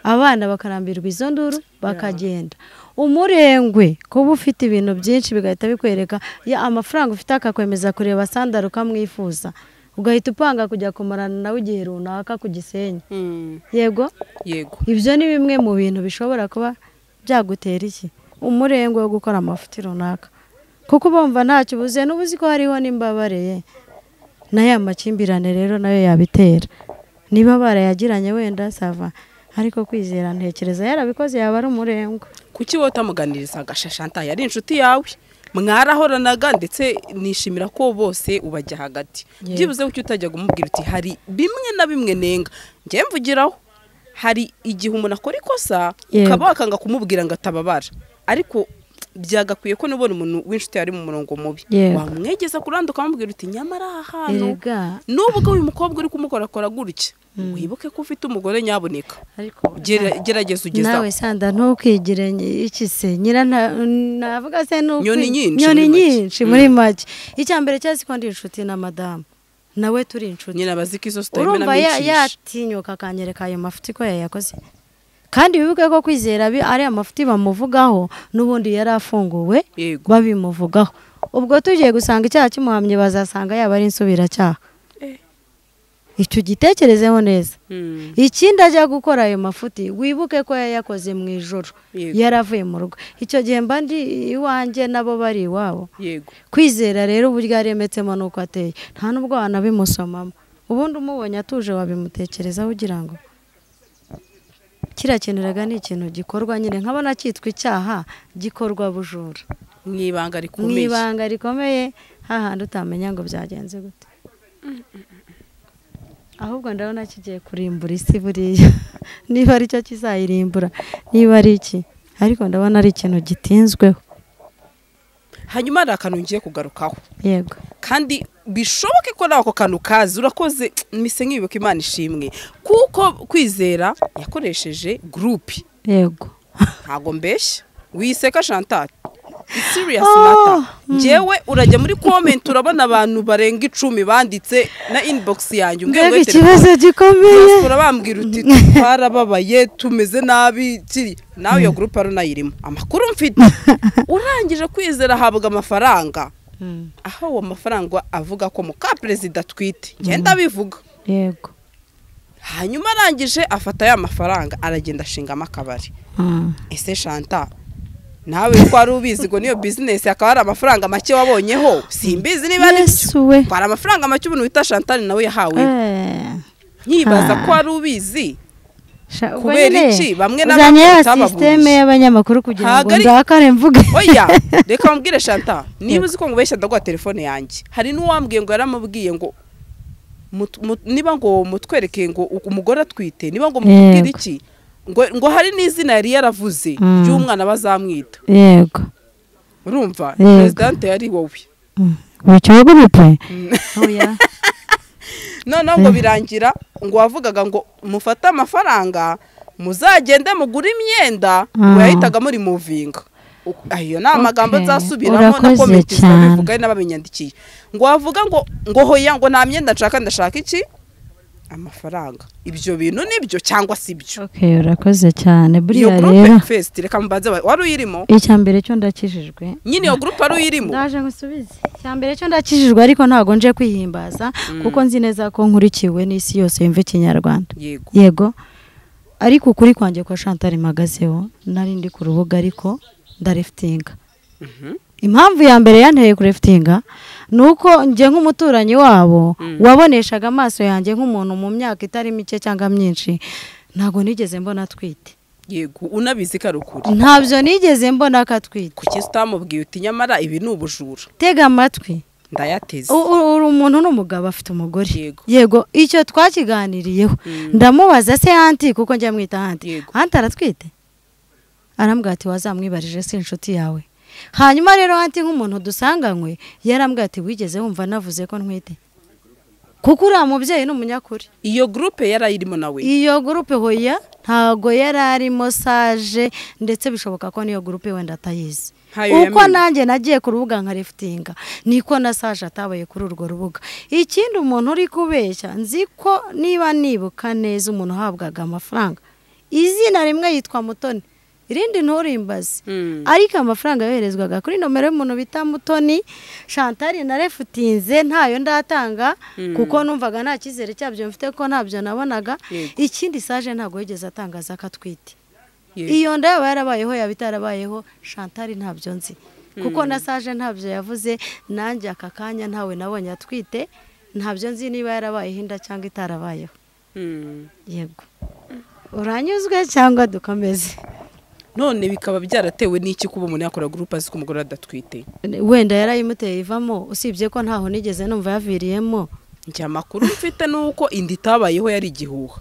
abana bakarambirwa izo nduru bakagenda. Umurengwe kuba ufite ibintu byinshi bigahita bikwereka ya amafaranga ufite akakwemeza kureba sandara ukamwifuza, ugahita upanga kujya kumarana nawe igihe runaka ku Gisenyi. Yego? Yego. Ibyo ni bimwe mu bintu bishobora kuba byagutera iki umurengwe wo gukora amafuti runaka, kuko bumva ntacyo ubuze n'ubuzi ko hariho n'imbabareye. Nayo amakimbirane rero nayo yabitera, niba barayagiranye wenda sava, ariko kwizera ntekereza yarabikoze yaba ari umurengwe. Kuki wowe utamuganiriza Shanta? Yari inshuti yawe, mwarahoranaga, ndetse nishimira ko bose ubajya hagati. Byibuze kuki utajya kumubwira uti hari bimwe na bimwe nenga njye mvugiraho? Hari igihe umuntu akora ikosa ukaba wakanga kumubwira ngo atababara, ariko byagakwiye ko nubona umuntu w'inshuti yari mu murongo mubi wamwegeza kuranda ukamubwira uti nyamara aha hantu nubwo uyu mukobwa uri kumukorakora gutya, wibuke ko ufite umugore nyaboneka, gerageza ugeza nawe sanda ntukigire iki se nyira navuga se nyoni nyinshi muri make. Icya mbere cyasi ko ndi inshuti na madamu, nawe turi inshuti nyina baziki zo sitayime na myinshi, yatinyuka akanyereka ayo mafuti ko yayakoze. Kandi wibuke ko kwizera ari amafuti bamuvugaho n'ubundi yarafunguwe babimuvugaho. Ubwo tugiye gusanga icyaha kimuhamye bazasanga yaba ari insubiracyaha. Icyo gitekerezeho neza. Ikindi ajya gukora ayo mafuti wibuke ko yayakoze mu ijoro yaravuye mu rugo. Icyo gihe mba ndi iwanjye nabo bari iwabo. Kwizera rero uburyo yaremetsemo nuko ateye, nta nubwo wanabimusomamo. Ubundi umubonye atuje wabimutekerezaho ugira ngo kiriya kintu rega ni ikintu gikorwa nyine nkabona cyitwa icyaha gikorwa bujura mu ibanga rikomeye, mu ibanga rikomeye hahandi utamenya ngo byagenze gute. Ahubwo ndabona kigiye kurimbura isi buriya, niba ari cyo kizayirimbura, niba ari iki, ariko ndabona ari ikintu gitinzweho. Hanyuma hari akantu ngiye kugarukaho. Yego. Kandi bishoboke ko nawe ako kantu kazi urakoze, mise nkibuka Imana ishimwe, kuko kwizera yakoresheje groupe. Yego. Ntago mbeshya, wiseka Chantal. It's serious matter. Njyewe urajya muri comment urabona abantu barenga 10 banditse na inbox yanjye umbwira ngo ikibazo gikomeye. Urabambwira uti twarababaye tumeze nabi kiri nawe iyo groupe ari nayirimo. Amakuru mfite. Urangije kwizera ahabwa amafaranga. Aho uwo mafaranga avuga ko muka president twite. Ngenda bivuga. Yego. Hanyuma arangije afata ya mafaranga aragenda ashingamo akabari. Ese Chantal, nawe ko ari ubizi ngo niyo business akaba ari amafaranga make wabonyeho, simbizi niba ari byo. Kwari amafaranga make ubuntu wita Chantal nawe yahawe. Nkibaza ko ari ubizi. Kubera iki bamwe na bamwe systeme y'abanyamakuru kugira ngo ndakare mvuge. Oya, reka mbwire Chantal, niba uzi ko ngubeshya ndaguha telefone yanjye. Hari n'uwambwiye ngo yaramubwiye ngo niba ngo mutwereke ngo umugore atwite, niba ngo mutubwire iki, ngo hari n'izina yari yaravuze ry'umwana bazamwita. Yego. Urumva president yari wowe. Wicaye gute? Oya. None ngo birangira ngo wavugaga ngo mufate amafaranga muzagende mugure imyenda, ngo yahitaga muri muvinga. Ayo ni amagambo nzasubiramo na comment zibivuga n'ababinyandikiye. Ngo wavuga ngo hoya ngo nta myenda nshaka, ndashaka iki? Amafaranga. Ibyo bintu nibyo cyangwa si byo? Okay, urakoze cyane. Buriya rero fest reka mbanze wari uyirimo. Icya mbere cyo ndakijijwe. Nyine iyo group ari uyirimo. Ndaje ngusubize. Icya mbere cyo ndakijijwe ariko ntago nje kwihimbaza kuko nzi neza ko nkurikiwe n'isi yose yumva Ikinyarwanda. Yego. Yego. Ariko ukuri kwanjye kwa Chantal magazeho nari ndi ku rubuga ariko ndariftinga. Impamvu ya mbere yanteye kurefutinga ni uko njye nk'umuturanyi wabo waboneshaga amaso yanjye nk'umuntu mu myaka itari mike cyangwa myinshi, ntabwo nigeze mbona atwite. Yego, unabizi ko ari ukuri. Ntabyo nigeze mbona ko atwite. Kuki utamubwiye uti nyamara ibi ni ubujura? Tega amatwi. Ndayateze. Uri umuntu n'umugabo afite umugore. Yego, icyo twakiganiriyeho. Ndamubaza se anti, kuko njya mwita anti. Anti aratwite? Arambwira ati wazamwibarije si inshuti yawe. Hanyuma rero anti nk'umuntu dusanganywe yarambwira ati wigeze wumva navuze ko ntwite? Kuko uriya mubyeyi ni umunyakuri. Iyo groupe yarayirimo nawe? Iyo groupe hoya ntago yararimo Sage, ndetse bishoboka ko niyo groupe wenda atayizi. Uko nanjye nagiye ku rubuga nka refutinga niko na Sage atabaye kuri urwo rubuga. Ikindi umuntu uri kubeshya, nzi ko niba nibuka neza umuntu uhabwaga amafaranga izina rimwe yitwa Mutoni, irindi nturimbaze, ariko amafaranga yoherezwaga kuri nomero y'umuntu bita Mutoni Chantal. Narefutinze ntayo ndatanga kuko numvaga nta cyizere cyabyo mfite ko ntabyo nabonaga. Ikindi Sage ntago yigeze atangaza ko atwite. Iyo nda yaba yarabayeho yaba itarabayeho Chantal ntabyo nzi, kuko na Sage ntabyo yavuze. Nanjye aka kanya ntawe nabonye atwite, ntabyo nzi niba yarabayeho inda cyangwa itarabayeho. Yego, uranyuzwe cyangwa dukomeze? None bikaba byaratewe n'iki kuba umuntu yakora groupe azi ko umugore adatwite? Wenda yarayimuteye ivamo, usibye ko ntaho nigeze numva yaviriyemo. Njye amakuru mfite nuko inda itabayeho yari igihuha.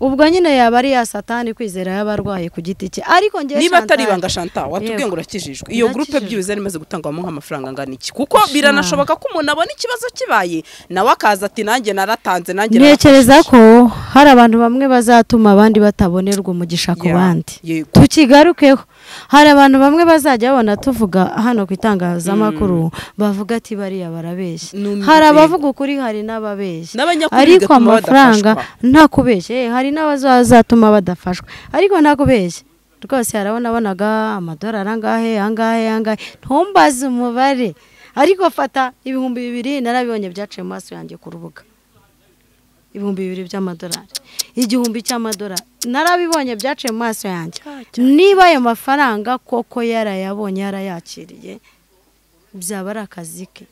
Ubwo nyine yaba ari ya satani Kwizera y'abarwaye ku giti cye. Ariko njye niba atari ibanga Chantal, watubwiye ngo urakijijwe, iyo groupe byibuze yari imaze gutangwamo nk'amafaranga angana iki? Kuko biranashoboka ko umuntu abona ikibazo kibaye nawe akaza ati nanjye naratanze, nanjye ntekereza ko hari abantu bamwe bazatuma abandi batabonerwa umugisha ku bandi. Tukigarukeho, hari abantu bamwe bazajya babona tuvuga hano ku itangazamakuru bavuga ati bariya barabeshya. Hari abavuga ukuri, hari n'ababeshya, ariko amafaranga ntakubeshye, hari n'abazatuma badafashwa, ariko ntakubeshye rwose. Harabona abonaga amadolari angahe angahe angahe, ntumbaze umubare, ariko fata 2000 narabibonye byaciye mu maso yanjye ku rubuga. 2000 by'amadolari, 1000 cy'amadolari narabibonye byaciye mu maso yanjye. Niba ayo mafaranga koko yarayabonye yarayakiriye, byaba ari akazi ke.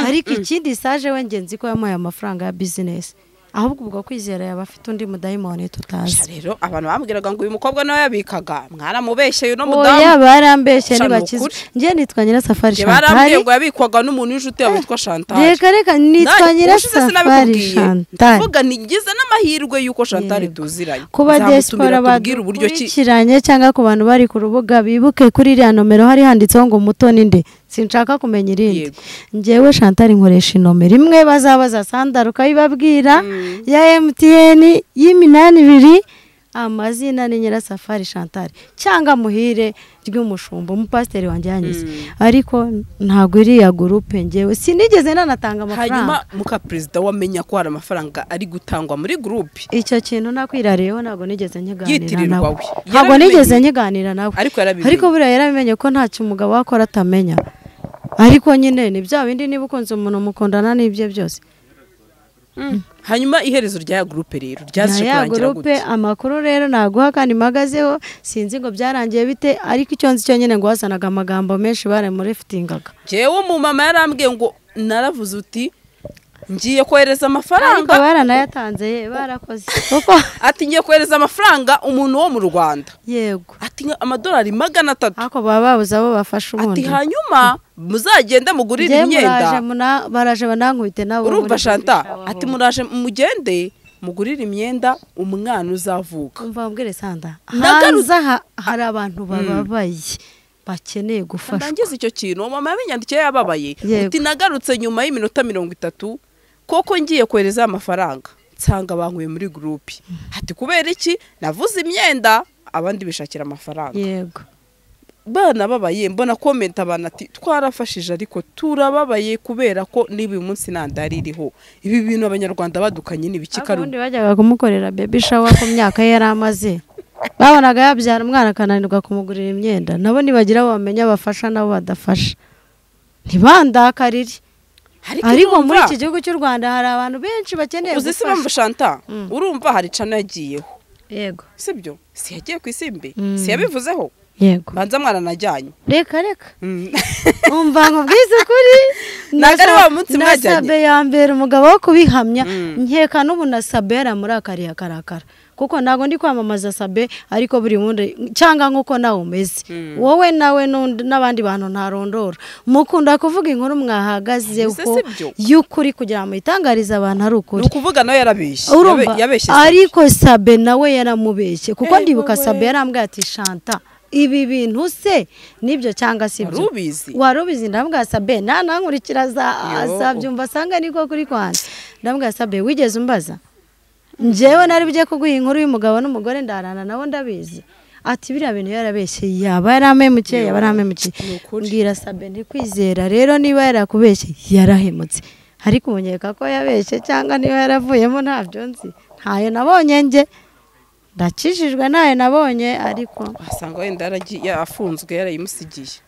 Ariko ikindi Sage we ngenzi ko yamuhaye amafaranga ya business, ahubwo ubwo Kwizera yaba afite undi mudayimoni tutazi. Rero abantu bambwiraga ngo uyu mukobwa nawe yabikaga, mwaramubeshye uno mudamu. Oya, barambeshye nibakizwe. Njye nitwa Nyirasafari Chantal. Barambwiye ngo yabikwaga n'umuntu w'inshuti yawe witwa Chantal. Reka reka, nitwa Nyirasafari Chantal. Vuga nigize n'amahirwe yuko Chantal tuziranye. Kuba diaspora badukurikiranye cyangwa ku bantu bari ku rubuga bibuke kuri iriya nomero hari handitseho ngo Mutoni nde, sinshaka kumenya irindi. Njyewe Chantal nkoresha inomero imwe bazabaza Sandara ukayibabwira ya MTN y'iminani ibiri, amazina ni Nyirasafari Chantal cyangwa Muhire ry'umushumba umupasiteri wanjye yanyise. Ariko ntago iriya groupe njyewe sinigeze nanatanga amafaranga. Hanyuma muka perezida wamenya ko hari amafaranga ari gutangwa muri groupe, icyo kintu nakwirariyeho ntago nigeze nkiganira nawe. Ntago nigeze nkiganira nawe, ariko buriya yarabimenye ko ntacyo umugabo wakora atamenya. Ariko nyine ni bya bindi, niba ukunze umuntu mukundana n'ibye byose. Hanyuma iherezo rya groupe rero ryaje kurangira gute? Amakuru rero naguha kandi magazeho, sinzi ngo byarangiye bite, ariko icyo nzi cyo nyine ngo wasanaga amagambo menshi bare muri fitingaga. Jewe umumama yarambwiye ngo naravuze uti ngiye kohereza amafaranga, ariko baranayatanze barakoze. Kuko ati ngiye kohereza amafaranga umuntu wo mu Rwanda. Yego, ati amadolari 300. Ako baba babuze abo bafasha ubundi. Ati hanyuma muzagende mugurire imyenda. Baraje banankubite nabo. Urumva Chantal, ati muraje mugende mugurire imyenda umwana uzavuka. Umva mbwire Sanda, hanze hari abantu bababaye bakeneye gufashwa. Ndangiza icyo kintu mama yabinyandikiye yababaye. Uti nagarutse nyuma y'iminota 30 koko ngiye kohereza amafaranga nsanga bankuye muri groupe. Ati kubera iki? Navuze imyenda abandi bishakira amafaranga. Yego, bana babaye mbona comment abana ati twarafashije ariko turababaye kubera ko niba uyu munsi nandari iriho. Ibi bintu abanyarwanda badukanye nibiki karu. Abundi bajyaga kumukorera baby shower ku myaka yari amaze. Babonaga yabyara umwana akananirwa kumugurira imyenda, nabo nibagira bamenya bafasha nabo badafasha. Ntibandakarire. Ariko muri iki gihugu cy'u Rwanda hari abantu benshi bakeneye gufasha. Uzi se bamva Chantal, urumva hari cana yagiyeho. Yego. Sibyo? Si yagiye ku Isimbi, si yabivuzeho. Yego. Banza mwaranajyanye. Reka reka. Umva nkubwize ukuri. Nagari wa munsi mwajyanye. Nasabe ya mbere umugabo wo kubihamya nkeka n'ubu nasabe yaramurakariye akarakara. Kuko ntago ndi kwamamaza Sabe ariko buri wundi cyangwa nkuko nawe umeze. Wowe nawe n'abandi bantu ntarondora. Mukunda kuvuga inkuru mwahagazeho y'ukuri kugira ngo muyitangarize abantu ari ukuri. Nukuvuga nawe yarabeshye. Yabeshye. Ariko Sabe nawe yaramubeshye kuko ndibuka Sabe yarambwiye ati Shanta ibi bintu se nibyo cyangwa si byo. Warubizi ndambwa Sabe nanankurikira za byumva sanga niko kuri kwanje. Ndambwa Sabe wigeze umbaza? Njyewe nari bujye kuguha inkuru y'umugabo n'umugore ndarana nabo ndabizi. Ati biriya bintu yarabeshye yaba yaramemukiye yaba yaramemukiye. Mbwira Sabe ntikwizera rero niba yarakubeshye yarahemutse. Ariko umunyeka ko yabeshye cyangwa niba yaravuyemo ntabyo nzi. Ntayo nabonye nge. Ndakijijwe ntayo nabonye ariko wasanga wenda yaragiye afunzwe yarayimusigiye.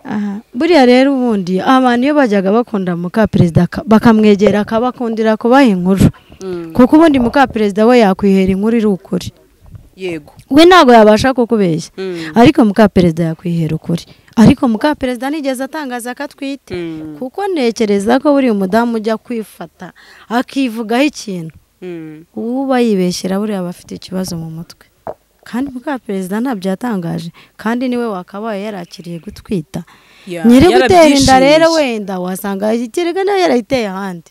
Aha buriya rero ubundi abantu iyo bajyaga bakunda muka perezida bakamwegera akabakundira kubaha inkuru. Kuko ubundi muka perezida we yakwihera inkuru iri ukuri. Yego. We ntago yabasha kukubeshya. Ariko muka perezida yakwihera ukuri. Ariko muka perezida nigeze atangaza ko atwite. Kuko ntekereza ko buri umudamu ujya kwifata akivugaho ikintu. Uba yibeshyera buriya abafite ikibazo mu mutwe. Kandi muka perezida ntabyo yatangaje kandi niwe wakabaye yarakiriye gutwita. Nyiri gutera inda rero wenda wasanga ikirega nayo yarayiteye ahandi.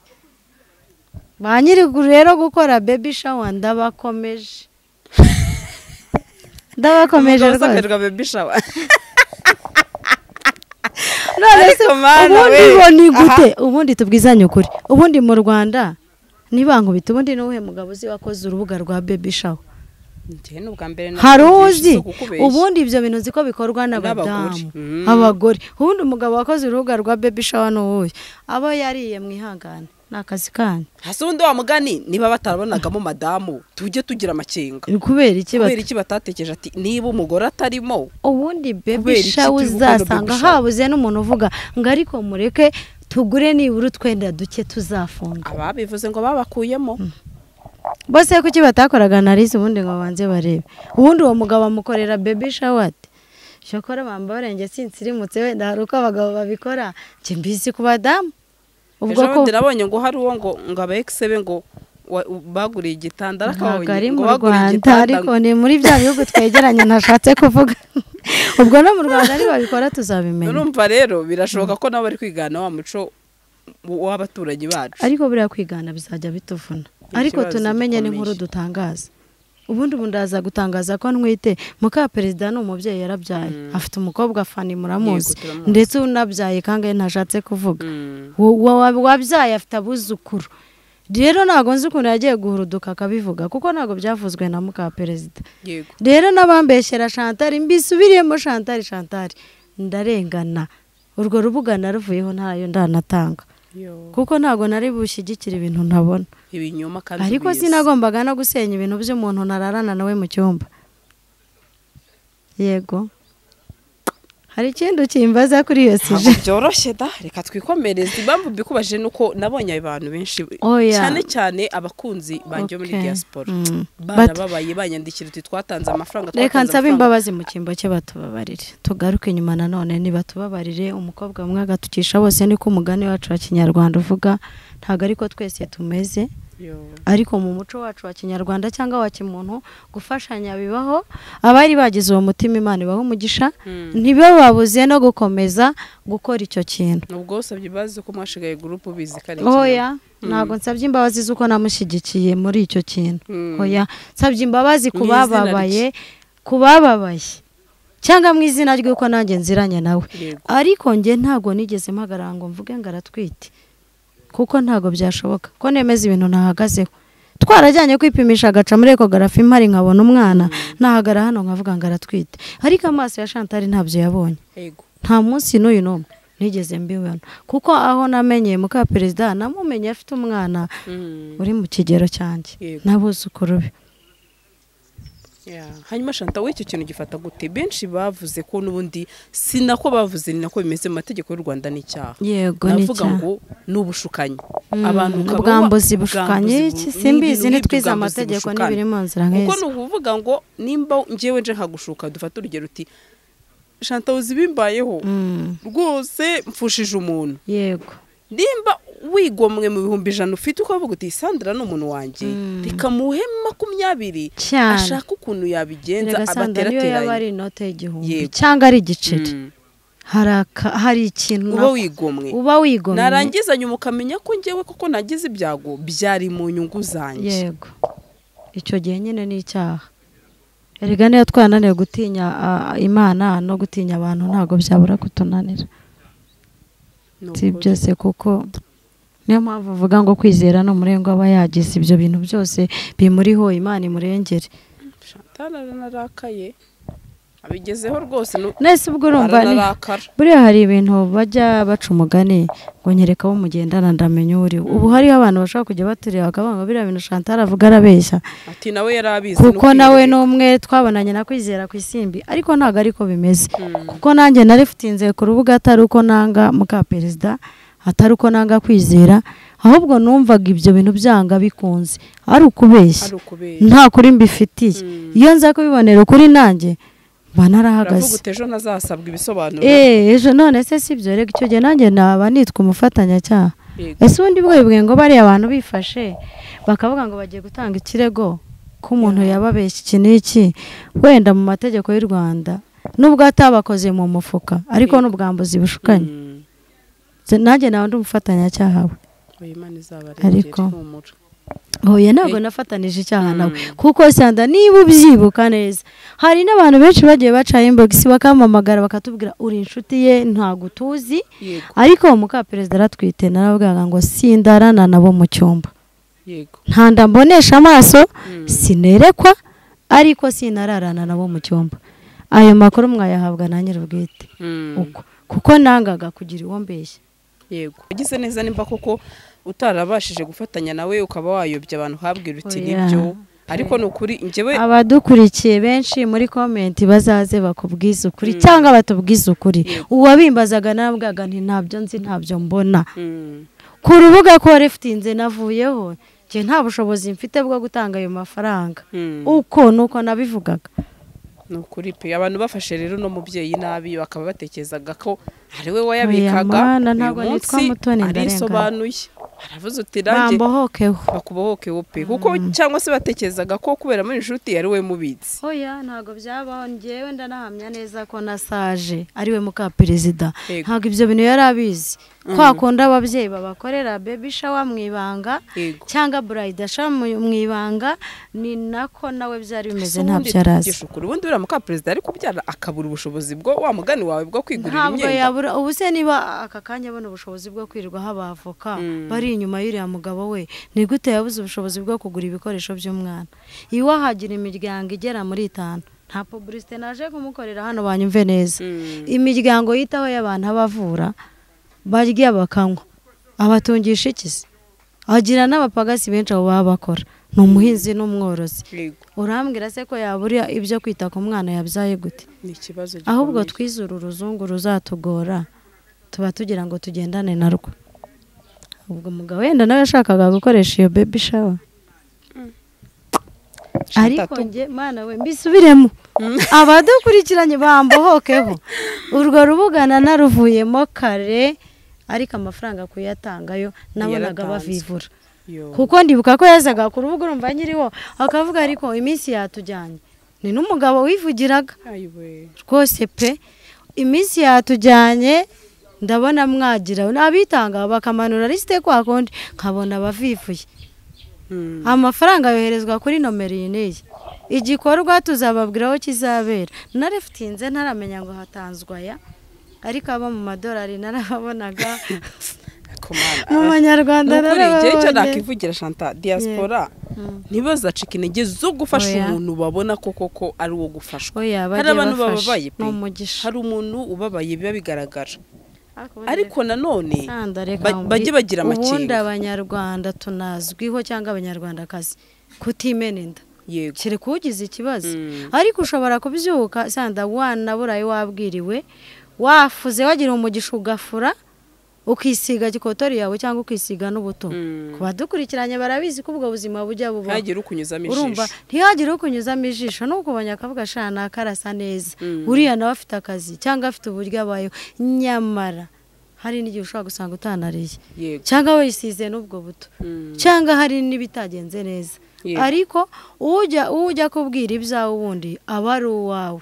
Ba nyiri rero gukora baby shower ndabakomeje. Ndabakomeje rwose. Baby shower. None se ubundi ni gute? Ubundi tubwizanye ukuri. Ubundi mu Rwanda nibankubita ubundi nuhe mugabo uzi wakoze urubuga rwa baby shower? Hari uzi ubundi ibyo bintu nzi ko bikorwa n'abadamu abagore. Ubundi umugabo wakoze urubuga rwa baby shower n'uwuhe aba yariye mwihangane nakazi kanyu. Hasi undi wa mugani niba batarabonagamo madamu tujye tugira amakenga. Kubera iki kubera iki batatekeje ati niba umugore atarimo ubundi baby shower uzasanga habuze n'umuntu uvuga ngo ariko mureke tugure nibura utwenda duke tuzafunga. Ababivuze ngo babakuyemo. Bose kuki batakoraga narize ubundi ngo banze barebe. Ubundi uwo mugabo amukorera baby shower ati shokora bamba barenge sinsirimutse wenda hari uko abagabo babikora nje mbizi ku badamu. Ubwo ko nabonye ngo hari uwo ngo aba ex be ngo baguriye igitanda arakabonye ngo baguriye igitanda ariko ni muri bya bihugu twegeranye ntashatse kuvuga. Ubwo no mu Rwanda ari babikora tuzabimenya. Urumva rero birashoboka ko nabo bari kwigana wa muco w'abaturanyi bacu. Ariko buriya kwigana bizajya bituvuna. Ariko tunamenye n'inkuru dutangaza. Ubundi bundaza gutangaza ko ntwite muka perezida ni umubyeyi yarabyaye afite umukobwa Fani muramuzi ndetse unabyaye kangahe ntashatse kuvuga. Wabyaye afite abuzukuru. Rero ntago nzi ukuntu yagiye guhuruduka akabivuga kuko ntago byavuzwe na muka perezida. Rero nabambeshyera Chantal mbisubiriyemo Chantal ndarengana. Urwo rubuga naruvuyeho ntayo ndanatanga. Kuko ntago nari bushyigikira ibintu ntabona. Ibinyoma kandi ariko sinagombaga no gusenya ibintu by'umuntu nararana nawe mu cyumba. Yego. Hari ikindi ukimbaza kuri iyo sije? Byoroshye da, reka twikomereze. Impamvu mbikubaje nuko nabonye abantu benshi cyane cyane abakunzi banjye muri diaspora barababaye banyandikira uti twatanze amafaranga twatanze. Reka nsabe imbabazi mu cyimbo cye batubabarire. Tugaruke inyuma nanone nibatubabarire umukobwa umwe agatukisha bose niko umugani wacu wa Kinyarwanda uvuga ntago ariko twese tumeze. Ariko mu muco wacu wa Kinyarwanda cyangwa wa kimuntu gufashanya bibaho. Abari bagize uwo mutima Imana ibaho umugisha ntibababuze no gukomeza gukora icyo kintu. Ubwo usabye imbabazi ko mwashigaye group ubizi kare. Oya ntago nsabye imbabazi zuko namushyigikiye muri icyo kintu. Oya nsabye imbabazi kubababaye cyangwa mu izina ry'uko nanjye nziranye nawe. Ariko nge ntago nigeze mpagarara ngo mvuge ngo aratwite. Kuko ntago byashoboka ko nemeza ibintu nahagazeho. Twarajyanye kwipimisha agaca muri ecography mpari nkabona umwana nahagara hano nkavuga ngo aratwite. Ariko amaso ya Chantal ntabyo yabonye. Nta munsi n'uyu n'umwe nigeze mbibona kuko aho namenye muka perezida namumenye afite umwana uri mu kigero cyanjye n'abuzukuru be. Hanyuma Chantal we icyo kintu gifata gute? Benshi bavuze ko n'ubundi sinako bavuze ni nako bimeze mu mategeko y'u Rwanda n'icyaha. Yego navuga ngo n'ubushukanyi abantu ubwambuzi bushukanye simbizi nitwize amategeko n'ibiri mu nzira nk'izo. Kuko nuvuga ngo nimba ngewe nje nkagushuka dufata urugero uti Chantal uzi bimbayeho rwose mfushije umuntu. Yego. Nimba wigomwe mu 100,000 ufite ukavuga uti Sandra ni umuntu wanjye, reka muhe 20 ashaka ukuntu yabigenza abaterateranye. Yaba ari inote y'1000 cyangwa ari igiceri, hari ikintu uba wigomwe, uba wigomwe. Narangiza nyuma ukamenya ko njyewe koko nagize ibyago byari mu nyungu zanjye. Yego, icyo gihe nyine ni icyaha. Erega niyo twananiwe gutinya Imana no gutinya abantu ntago byabura kutunanira. Si byose, kuko niyo mpamvu uvuga ngo kwizera no umurengo aba yagize ibyo bintu byose bimuriho, Imana imurengere. Chantal aranarakaye abigezeho rwose. Nese ubwo urumva buriya hari ibintu bajya baca umugani ngo nyereka wo mugendana ndamenya uri. Ubu hariho abantu bashobora kujya batureba bakavuga ngo biriya bintu Chantal avuga arabeshya, ati nawe yarabizi, kuko nawe n'umwe twabonanye na Kwizera ku Isimbi, ariko ntago ariko bimeze. Kuko nanjye narifutinze ku rubuga atari uko nanga muka perezida, atari uko nanga Kwizera, ahubwo numvaga ibyo bintu byanga bikunze ari ukubeshya, nta kuri mbifitiye. Iyo nza kubibonera ukuri nanjye mba narahagaze. Uravuga uti ejo ntazasabwa ibisobanuro. Ejo none se sibyo, reka icyo gihe nanjye naba nitwa umufatanyacyaha. Ese ubundi bwo ngo bariya abantu bifashe bakavuga ngo bagiye gutanga ikirego ko umuntu yababeshya iki n'iki, wenda mu mategeko y'u Rwanda nubwo atabakoze mu mufuka ariko n'ubwambuzi bushukanye, nanjye nawe ndi umufatanyacyaha we. Ariko oya ntabwo nafatanije icyaha nawe, kuko Sanda niba ubyibuka neza hari n'abantu benshi bagiye baca inbox bakampamagara bakatubwira uri inshuti ye ntago tuzi, ariko muka perezida aratwite narabwaga ngo sindarana nabo mu cyumba. Yego. Nta ndambonesha amaso, sinerekwa, ariko sinararana nabo mu cyumba. Ayo makuru mwayahabwa na nyir'ubwite uko, kuko nangaga kugira uwo mbeshya. Yego. Ugize neza nimba koko utarabashije gufatanya nawe ukaba wayobya abantu habwira uti nibyo, ariko nukuri njyewe abadukurikiye benshi muri comment bazaze bakubwiza ukuri cyangwa batubwiza ukuri. Uwabimbazaga nabwaga nti ntabyo nzi ntabyo mbona. Ku rubuga ko refutinze navuyeho nje nta bushobozi mfite bwo gutanga ayo mafaranga. Uko nuko nabivugaga. Nukuri pe abantu bafashe rero no mubyeyi nabi bakaba batekerezaga ko ari we wayabikaga. Ntabwo nitwa Mutoni arisobanuye aravuze uti nanjye bambohokeho bakubohokeho pe, kuko cyangwa se batekerezaga ko kubera muri inshuti ari we mubitsi. Oya ntago byabaho, njyewe ndanahamya neza ko nasaje ari we muka perezida, ntago ibyo bintu yarabizi. Kwa kunda ababyeyi babakorera baby shower mu ibanga cyangwa bride shower mu ibanga, ni nako nawe byari bimeze ntabyo yarazi. Ubundi uriya muka perezida ari kubyara akabura ubushobozi bwo wa mugani wawe bwo kwigurira imyenda. Ntabwo yabura. Ubu se niba aka kanya abona ubushobozi bwo kwirirwa habavoka bari inyuma y'uriya mugabo we, ni gute yabuze ubushobozi bwo kugura ibikoresho by'umwana? Iwe hagira imiryango igera muri 5. Nta publicité naje kumukorera hano banyumve neza. Imiryango yitaho y'abantu abavura barya bakanywa, abatungisha ikisi, agira n'abapagasi benshi abo baba bakora, ni umuhinzi n'umworozi. Urambwira se ko yabura ibyo kwita ku mwana yabyaye gute? Ahubwo twizura uruzungu ruzatugora, tuba tugira ngo tugendane narwo. Ubwo mugabo wenda nawe yashakaga gukoresha iyo baby shower, ariko nge mana we mbisubiremo abadukurikiranye bambohokeho, urwo rubugana naruvuyemo kare, ariko amafaranga kuyatangayo nabonaga bavivura. Kuko ndibuka ko yazaga ku rubuga urumva nyiriho akavuga ariko iminsi yatujyanye, ni n'umugabo wivugiraga rwose pe, iminsi yatujyanye ndabona mwagira n'abitanga bakamanura lisite kwa kundi nkabona bavivuye. Amafaranga yoherezwa kuri nomero iyi n'iyi, igikorwa tuzababwira aho kizabera. Narefutinze ntaramenya ngo hatanzwe aya, ariko abo mu madolari narababonaga, mu manyarwanda narababonye. Icyo nakivugira Chantal, diaspora ntibazacika intege zo gufasha umuntu babona ko koko ari uwo gufashwa. Hari abantu bababaye pe, hari umuntu ubabaye biba bigaragara, ariko nanone bajye bagira amakenga. Ubundi abanyarwanda tunazwiho cyangwa abanyarwandakazi kutimena inda, kereka ugize ikibazo. Ariko ushobora kubyuka Sanda wanaburaye wabwiriwe wafuze wagira umugisha ugafura, Ukisiga gikotori yawe cyangwa ukisiga n'ubuto. Ku badukurikiranye barabizi ko ubwo buzima bujya bubaho. Ntihagire ukunyuzamo ijisho. Urumva ntihagire ukunyuzamo ijisho, n'ukubonye akavuga sha nakarasa neza, uriya nawe afite akazi cyangwa afite uburyo abayeho, nyamara hari n'igihe ushobora gusanga utanariye cyangwa wisize n'ubwo buto, cyangwa hari n'ibitagenze neza. Ariko ujya kubwira ibyawe ubundi aba ari uwawe.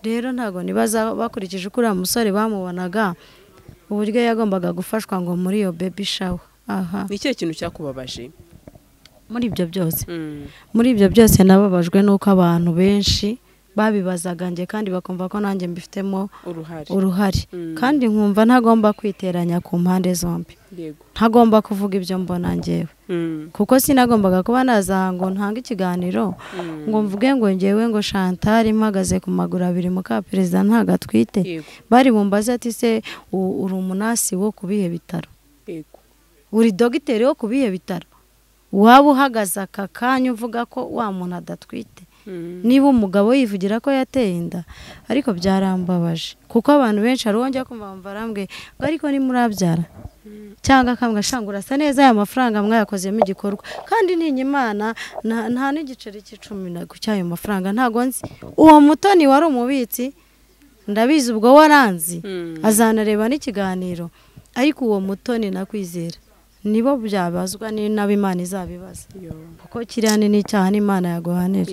Rero ntago nibaza bakurikije uko uriya musore bamubonaga uburyo yagombaga gufashwa ngo muri iyo baby shower. Aha ni ikihe kintu cyakubabaje muri ibyo byose? Muri ibyo byose nababajwe nuko abantu benshi babibazaga nge kandi bakumva ko nanjye mbifitemo uruhare. Kandi nkumva ntagomba kwiteranya ku mpande zombi. Ntagomba kuvuga ibyo mbona ngewe. Kuko sinagombaga kuba naza ngo ntange ikiganiro ngo mvuge ngo ngewe ngo Chantal mpagaze ku maguru abiri muka perezida ntagatwite. Bari bumbaze ati se uri umunasi wo kubihe bitaro? Uri dogiteri wo kubihe bitaro? Waba uhagaze aka kanya uvuga ko wa muntu adatwite? Niba umugabo yivugira ko yateye inda. Ariko byarambabaje kuko abantu benshi hari uwo njya kumva barambwe ngo ariko ni murabyara cyangwa akambwa shanga urasa neza aya mafaranga mwayakozemo igikorwa, kandi ntinya Imana nta n'igiceri cy'icumi na cy'ayo mafaranga ntago nzi. Uwo Mutoni wari umubitsi ndabizi ubwo waranzi azanareba n'ikiganiro, ariko uwo Mutoni nakwizera nibo byabazwa ni nabo Imana izabibaza, kuko kiriya ni n'icyaha n'Imana yaguhanira.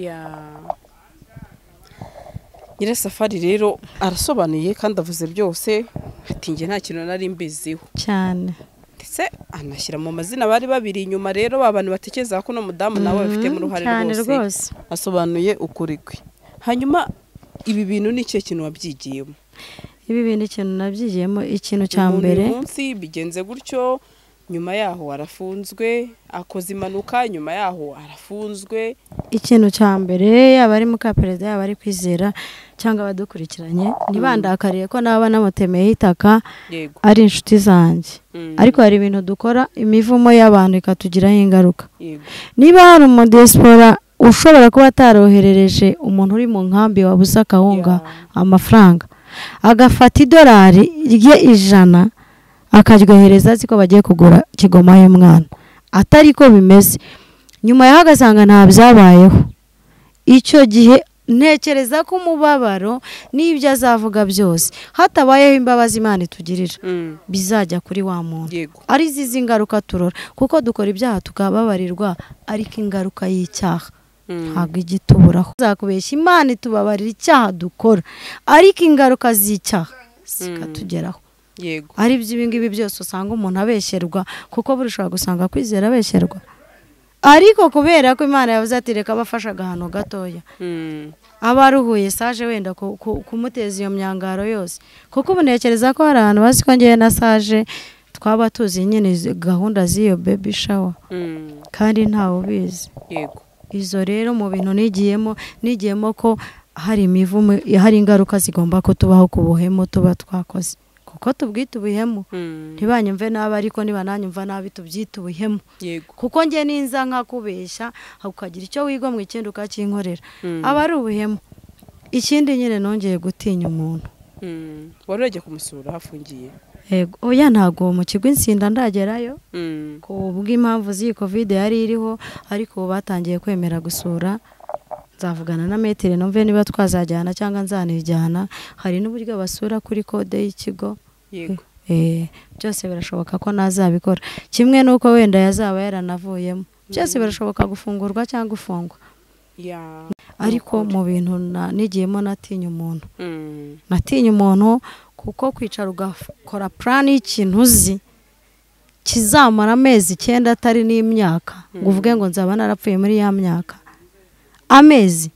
Nyirasafari rero arasobanuye kandi avuze byose, ati nge nta kintu nari mbiziho cyane, ndetse anashyira mu mazina bari babiri inyuma. Rero abantu batekereza ko no mudamu nawe bafitemo uruhare rwose, asobanuye ukuri kwe. Hanyuma ibi bintu ni ikihe kintu wabyigiyemo? Ibi bintu ikintu nabyigiyemo, ikintu cya mbere, uyu munsi bigenze gutyo, nyuma yaho arafunzwe, akoze impanuka, nyuma yaho arafunzwe. Ikintu cya mbere yaba ari muka perezida yaba ari Kwizera cyangwa abadukurikiranye ntibandakariye ko naba namutemeye itaka, ari inshuti zanjye. Ariko hari ibintu dukora imivumo y'abantu ikatugiraho ingaruka. Niba hari umudiyasipora ushobora kuba ataroherereje umuntu uri mu nkambi wabuze akawunga amafaranga, agafata idolari rye 100 akaryohereza azi ko bagiye kugura kigoma y'umwana, atari ko bimeze, nyuma yaho agasanga nta byabayeho. Icyo gihe ntekereza ko umubabaro n'ibyo azavuga byose hatabayeho imbabazi Imana itugirira bizajya kuri wa muntu. Ari zizi ingaruka turora, kuko dukora ibyaha tukababarirwa, ariko ingaruka y'icyaha ntabwo igituburaho. Zakubeshya Imana itubabarira icyaha dukora, ariko ingaruka z'icyaha zikatugeraho. Yego. Ari byo ibingibi byose usanga umuntu abeshyerwa, kuko buri ushobora gusanga Kwizera abeshyerwa, ariko kubera ko Imana yavuze ati reka abafasha agahano gatoya, aba aruhuye Sage wenda kumuteza iyo myangaro yose. Kuko ubu ntekereza ko hari ahantu bazi ko ngewe na Sage twaba tuzi nyine gahunda z'iyo baby shower, kandi ntawe ubizi. Yego. Izo rero mu bintu nigiyemo ko hari imivumo, hari ingaruka zigomba kutubaho ku buhemu tuba twakoze, kuko tubwita ubuhemu. Ntibanyumve nabi, ariko niba nanyumva nabi tubyita ubuhemu. Kuko nge ninza nkakubeshya ukagira icyo wigomwa ikindi ukakinkorera, aba ari ubuhemu. Ikindi nyine nongeye gutinya umuntu. Wari wagiye kumusura hafungiye? Yego, oya ntago mu kigo Insinda ndagerayo ku bw'impamvu z'iyi Covid yari iriho, ariko ubu batangiye kwemera gusura. Nzavugana na metero numve niba twazajyana cyangwa nzanijyana. Hari n'uburyo basura kuri kode y'ikigo. Yego. Byose birashoboka ko nazabikora, kimwe nuko wenda yazaba yaranavuyemo. Byose birashoboka gufungurwa cyangwa gufungwa. Ariko mu bintu nigiyemo natinya umuntu. Natinya umuntu kuko kwicara ugakora plan y'ikintu uzi kizamara amezi 9 atari n'imyaka, ngo uvuge ngo nzaba narapfuye muri ya myaka, amezi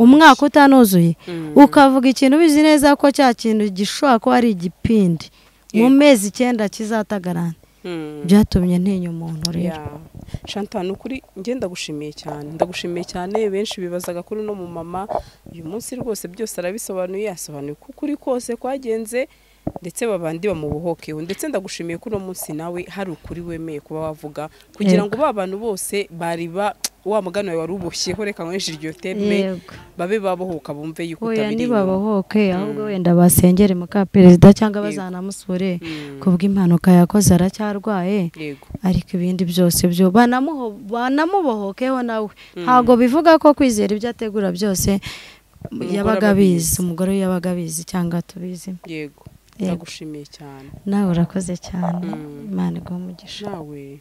umwaka utanuzuye, ukavuga ikintu ubizi neza ko cya kintu gishobora kuba ari igipindi, mu mezi 9 kizatagarana. Byatumye ntinya umuntu rero. Chantal, nukuri nge ndagushimiye cyane, ndagushimiye cyane. Benshi bibazaga kuri no mu mama, uyu munsi rwose byose arabisobanuye, asobanuye ko kuri kose kwagenze, ndetse babandi bamubohokeho. Ndetse ndagushimiye ko uno munsi nawe hari ukuri wemeye kuba wavuga, kugira ngo ba bantu bose bari Wa mugani wawe wari uboshyeho, reka nkoreshe iryo terme, babe babohoka bumve yuko Oya, utabiri inyuma. Nibabohoke, ahubwo wenda basengere muka perezida cyangwa bazanamusure kubw'impanuka yakoze, aracyarwaye. Ariko ibindi byose byo banamubohokeho nawe. Ntabwo bivuga ko Kwizera ibyo ategura byose Umugore yabaga aba abizi, abizi. Umugore we yabaga abizi cyangwa tubizi. Yego. Yego. Ndagushimiye cyane. Nawe urakoze cyane. Imana iguhe umugisha. Nawe.